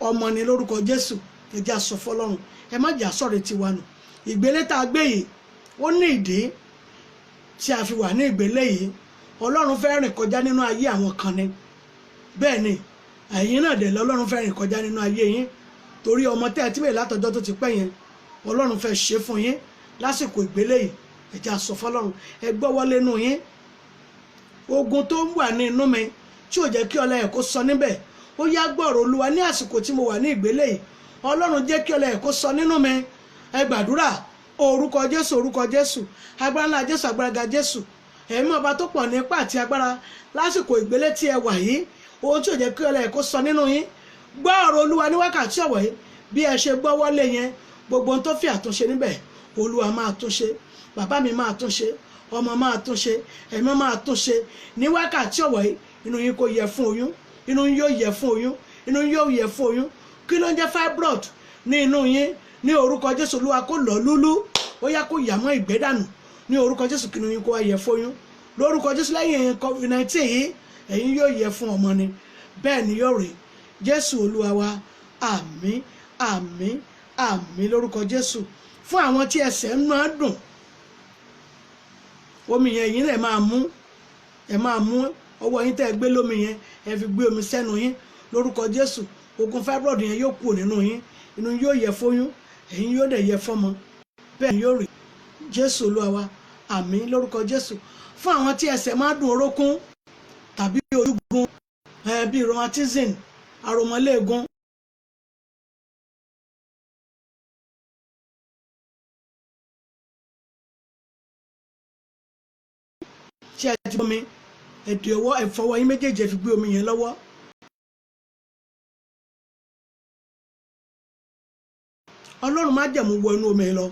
ọmọ ní lórúkọ Jésù. Ẹ jẹ́ á sọ fọ́lọ́run. Ẹ má jà sọ̀rọ̀ tiwa nù. Ìgbélé tá a gbé yìí, ó ní ìdí tí a fi wà ní ìgbélé yìí. Ọlọ́run fẹ́ rìn kọjá nínú ayé àwọn kan ni. Bẹ́ẹ̀ ni, ẹ̀yin náà dẹ̀ lọ́lọ́run fẹ́ rìn kọjá nínú ayé yín, torí ọmọ tẹ́ ẹ ti bẹ̀rẹ̀ látọjọ́ tó ti pẹ́ yẹn, Ọlọ́run fẹ́ ṣe fún yín lásìkò ìgbélé yìí. Ẹ jẹ́ á sọ fọ́lọ́run. Ẹ gbọ́wọ́ lẹ́nu yín. Ogun tó ń wà ní inú mi tí ò jẹ́ kí ọlá ẹ̀ kó sọ níbẹ̀, ó yá, gbọ́rọ̀ Olúwa. Ní àsìkò tí mo wà ní ìgbélé yìí, Ọlọ́run, jẹ́ kí ọlá ẹ̀ kó sọ nínú mi. Ẹ gbàdúrà. Orúkọ Jésù, orúkọ Jésù, agbára ńlá Jésù, agbára ga Jésù, ẹ̀mí ọba tó pọ̀ nípa àti agbára, lásìkò ìgbélé tí ẹ wà yìí, ohun tí ò jẹ́ kí ọlá ẹ̀ kó sọ nínú yín, gbọ́ ọ̀rọ̀ Olúwa ní wákàtí ọ̀wọ̀ yìí. Bí ẹ ṣe gbọ́ wọlé yẹn, gbogbo ohun tó fi àtúnṣe níbẹ̀, Olúwa máa túnṣe. Bàbá mi máa túnṣe, ọmọ máa túnṣe, ẹ̀mí máa túnṣe ní wákàtí ọ̀wọ̀ yìí. Inú yín kò yẹ fún oyún. Inú yín yóò yẹ fún oyún. Inú yín yóò yẹ fún oyún. Kí ló ń jẹ́ fibroid ní inú yín? Ní orúkọ Jésù, Olúwa kó lọ lúlú. Ó yá, kó yà mọ́ ìgbẹ́ dànù ní orúkọ Jésù. Kí inú yín kó wá yẹ fóyún lórúkọ Jésù. Lẹ́yìn COVID-19 yìí, ẹ̀yin yóò yẹ fún ọmọ ni. Bẹ́ẹ̀ ni yóò rí. Jésù Olúwa wa. Àmín, àmín, àmín lórúkọ Jésù. Fún àwọn tí ẹsẹ̀ ń máa dùn, omi yẹn, ẹ̀yin náà máa mú, ẹ máa mú ọwọ́ yín tẹ́ ẹ gbé lómi yẹn, ẹ fi gbé omi sẹ́nu yín. Lórúkọ Jésù, ogun fibroid yẹn yóò kúrò nínú yín. Inú yóò yẹ fóyún, ẹ̀yin yóò dẹ̀ yẹ fọ́mọ. Bẹ́ẹ̀ ni yóò rí. Jésù Olúwa wa. Àmín lórúkọ Jésù. Fún àwọn tí ẹsẹ̀ máa dùn, orókún tàbí ojúgun, bíi rheumatism, àròmọléegun. Tí ẹ ti bomi, ẹ̀dì ọwọ́, ẹ fọwọ́ yín méjèèjì, ẹ fi gbé omi yẹn lọ́wọ́. Ọlọ́run májẹ̀mú wọ inú omi lọ.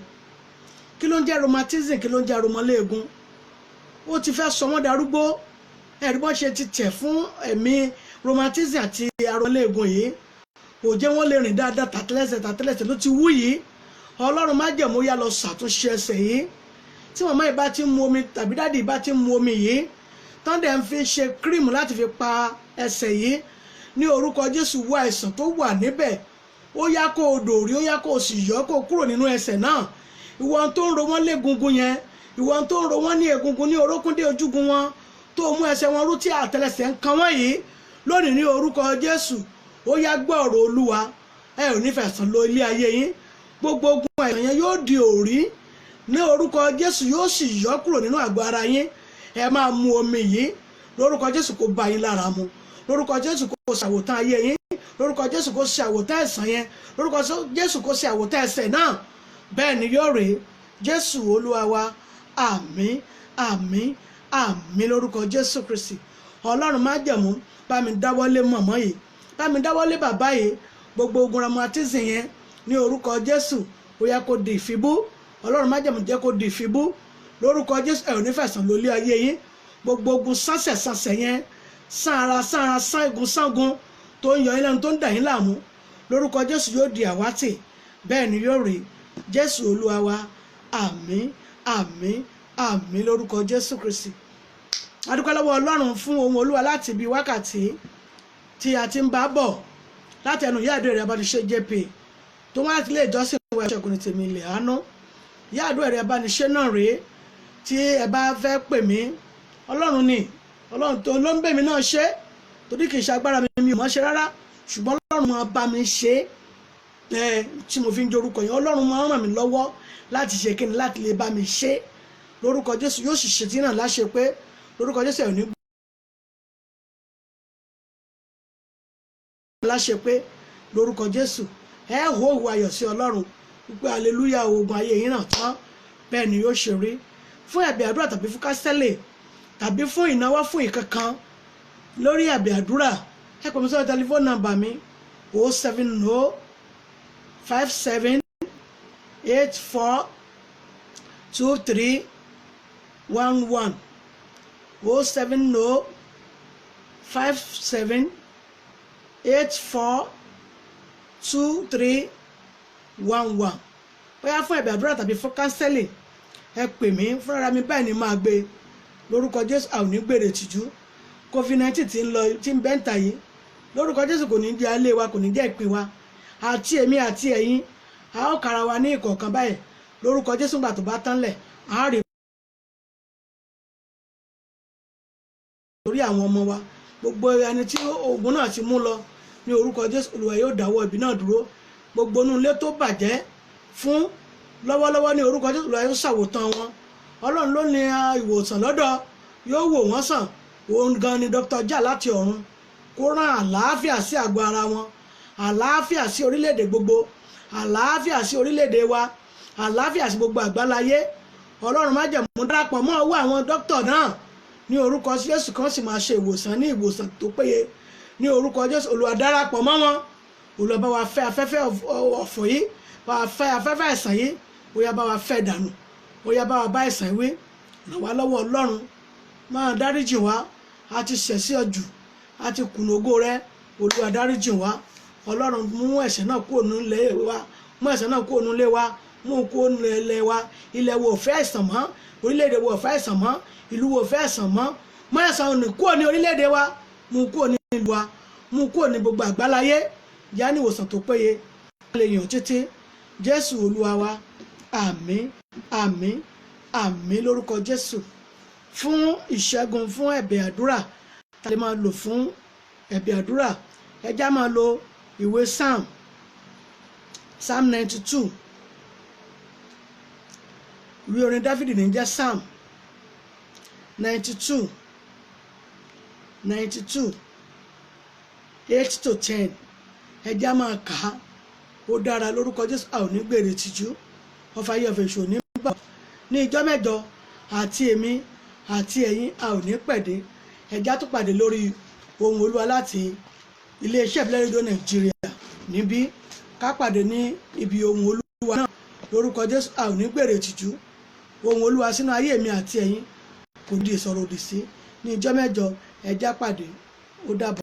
Kí ló ń jẹ́ rheumatism? Kí ló ń jẹ́ aromọléegun? Ó ti fẹ́ sọ wọ́n darúgbó. Ẹ̀rí bọ́n ṣe ti tẹ̀ fún ẹ̀mí rheumatism àti aromọléegun yìí, kò jẹ́ wọ́n lè rìn dáadáa. Tàtẹ́lẹsẹ̀ tàtẹ́lẹsẹ̀ ló ti wú yìí. Ọlọ́run májẹ̀mú, yá lọ ṣàtúnṣe ẹsẹ̀ yìí. Tí màmá yìí bá ti ń mu omi tàbí daddy bá ti ń mu omi yìí, tán dẹ̀ ń fi ṣe cream láti fi pa ẹsẹ̀ yìí, ní orúkọ Jésù, wọ àìsàn tó wà níbẹ̀, ó yá kó o dòrí, ó yá kó o sì yọ kó o kúrò nínú ẹsẹ̀ náà. Ìwọ tó ń ro wọ́n légungun yẹn, ìwọ tó ń ro wọ́n ní egungun ní orókún dé ojúgun wọn, tó mú ẹsẹ̀ wọn rú tí àtẹlẹsẹ̀ ń kan wọ́n yìí lónìí, ní orúkọ Jésù, ó yá, gbọ́ ọ̀rọ̀ Olúwa, ẹ ò ní fẹ̀sán lo ilé ayé yín. Gbogbo ogun àìsàn yẹn yóò di òrí ní orúkọ Jésù, yóò sì yọ kúrò nínú àgọ́ ara yín. Ẹ máa mu omi yìí. Lórúkọ Jésù, kó bá yín lára mu. Lórúkọ Jésù, kó ṣàwòtán ayé yín. Lórúkọ Jésù, kó ṣe àwòtán ẹ̀sán yẹn. Lórúkọ Jésù, kó ṣe àwòtán ẹsẹ̀ náà. Bẹ́ẹ̀ ni yóò rèé. Jésù Olúwa wa. Àmín, àmín, àmín lórúkọ Jésù Kristi. Ọlọ́run májẹ̀mú, bá mi dáwọ́lé mọ̀mọ́ yìí, bá mi dáwọ́lé bàbá yìí. Gbogbo ogun rheumatism yẹn, ní orúkọ Jésù, ó yá kó di ìfibú. Ọlọ́run májẹ̀mú, jẹ́ kó di ìfibú lórúkọ Jésù. Ẹ ò ní fẹ̀sán lólé ayé yín. Gbogbo ogun sánsẹ̀ sánsẹ̀ yẹn, sán ara sán ara, sán egun sángun, tó ń yọ yín lẹ́nu, tó ń dà yín láàmú, lórúkọ Jésù, yóò di àwátì. Bẹ́ẹ̀ ni yóò rí. Jésù Olúwa wa. Àmín, àmín, àmín lórúkọ Jésù Kristi. A dúpẹ́ lọ́wọ́ Ọlọ́run fún ohun Olúwa láti ibi wákàtí tí a ti ń bá bọ̀ láti ẹnu ìyá àdúrà rẹ̀ Abániṣe JP, tó wá láti ilé ìjọsìn wa Ìṣẹ́gun ní Tèmi Ilẹ̀ Àánú. Ìyá àdúrà rẹ̀ Abániṣe náà rèé. Tí ẹ bá fẹ́ pè mí, Ọlọ́run ni, Ọlọ́run tó ló ń bẹ̀ mí náà ṣe, torí kì í ṣe agbára mi, mi ò mọ̀ ṣe rárá, ṣùgbọ́n Ọlọ́run máa bá mi ṣe é. Tí mo fi ń jorúkọ yẹn, Ọlọ́run máa ń ràn mí lọ́wọ́ láti ṣe kíni, láti lè bá mi ṣe. Lórúkọ Jésù, yóò sì ṣe tí náà láṣẹ pé lórúkọ Jésù ẹ̀ ní láṣẹ pé lórúkọ Jésù, ẹ hó òwò ayọ̀ sí Ọlọ́run wípé aleluya, ogun ayé yín náà tán. Bẹ́ẹ̀ ni yóò ṣe rí. Fún ẹ̀bẹ̀ àdúrà tàbí fún counselling tàbí fún ìnáwó, fún ìkankan lórí ẹ̀bẹ̀ àdúrà, ẹ pè mí sórí tẹlifóònù nàmbà mi, 07057842311, 07057842311. Bóyá fún ẹ̀bẹ̀ àdúrà tàbí fún counselling, ẹ pè mí fúnra mi, báyìí ni máa gbé. Lórúkọ Jésù, àwọn ò ní gbèrè tìjú. COVID-19 tí ń lọ, tí ń bẹ́ǹtà yìí, lórúkọ Jésù, kò ní jẹ́ alẹ́ wa, kò ní jẹ́ ìpín wa. Àti èmi àti ẹ̀yin, a ó kára wa ní ìkọ̀ọ̀kan báyìí lórúkọ Jésù. Gbà tó bá tán lẹ̀, a á rí torí àwọn ọmọ wa. Gbogbo ẹni tí ogun náà ti mú lọ, ní orúkọ Jésù, Olúwa yóò dáwọ́ ibi náà dúró. Gbogbo inú ilé tó bàjẹ́ fún lọ́wọ́lọ́wọ́, ní orúkọ Jésù, Olúwa yóò ṣàwòtán wọn. Ọlọ́run ló ní ìwòsàn lọ́dọ̀, yóò wò wọ́n sàn. Òun gan ni Dr. Jah láti ọ̀run. Kó rán àlàáfíà sí àgọ́ ara wọn, àlàáfíà sí orílẹ̀-èdè gbogbo, àlàáfíà sí orílẹ̀-èdè wa, àlàáfíà sí gbogbo àgbáláyé. Ọlọ́run májẹ̀mú, darapọ̀ mọ́ ọwọ́ àwọn dókítà náà ní orúkọ Jésù, kan sì máa ṣe ìwòsàn ní ìwòsàn tó péye ní orúkọ Jésù. Olúwa, darapọ̀ mọ́ wọn. Olúwa, bá wa fẹ́ afẹ́fẹ́ ọ̀fọ̀ yìí, bá wa fẹ́ afẹ́fẹ́ àìsàn yìí. Ó yá, bá wa fẹ́ dànù. Ó yá, bá wa bá àìsàn wí. Ràn wá lọ́wọ́. Ọlọ́run, máa dáríjì wá. A ti ṣẹ̀ sí ọ jù, a ti kùnà ògo rẹ. Olúwa, dáríjì wá. Ọlọ́run, mú ẹ̀ṣẹ̀ náà kúrò nílé wa, mú ẹ̀ṣẹ̀ náà kúrò nílé wa, mú kúrò nílé wa. Ilẹ̀ wo ò fẹ́ àìsàn mọ́, orílẹ̀-èdè wo ò fẹ́ àìsàn mọ́, ìlú wo ò fẹ́ àìsàn mọ́. Mú àìsàn òní kúrò ní orílẹ̀-èdè wa, mú kúrò ní ìlú wa, mú kúrò ní gbogbo àgbáláyé. Yá ní ìwòsàn tó péye lè yàn títí. Jésù Olúwa wa. Àmín, àmín, àmín lórúkọ Jésù. Fún ìṣẹ́gun, fún ẹ̀bẹ̀ àdúrà tá a lè máa lò fún ẹ̀bẹ̀ àdúrà, ẹ já máa lo ìwé Psalm, Psalm 92. Ìwé orin Dáfídì ní jẹ́ Psalm 92, 92:8 to 10. Ẹ já máa kà á. Ó dára. Lórúkọ Jésù, a ò ní gbèrè tìjú. Ọfà yìí, ọ̀fẹ́ ìṣòro ní bà ní ìjọ mẹ́jọ. Àti èmi àti ẹ̀yin a ò ní pẹ̀dé. Ẹja tó pàdé lórí Ohùn Olúwa láti iléeṣẹ́ ìbílẹ̀ rédíò Nàìjíríà níbí. Ká pàdé ní ibi Ohùn Olúwa náà lórúkọ Jésù. A ò ní gbèrè tìjú. Ohùn Olúwa sínú ayé mi àti ẹ̀yin kò ní di ìsọ̀rọ̀ òdì sí ní ìjọ́ mẹ́jọ. Ẹja pàdé. Ó dàbọ̀.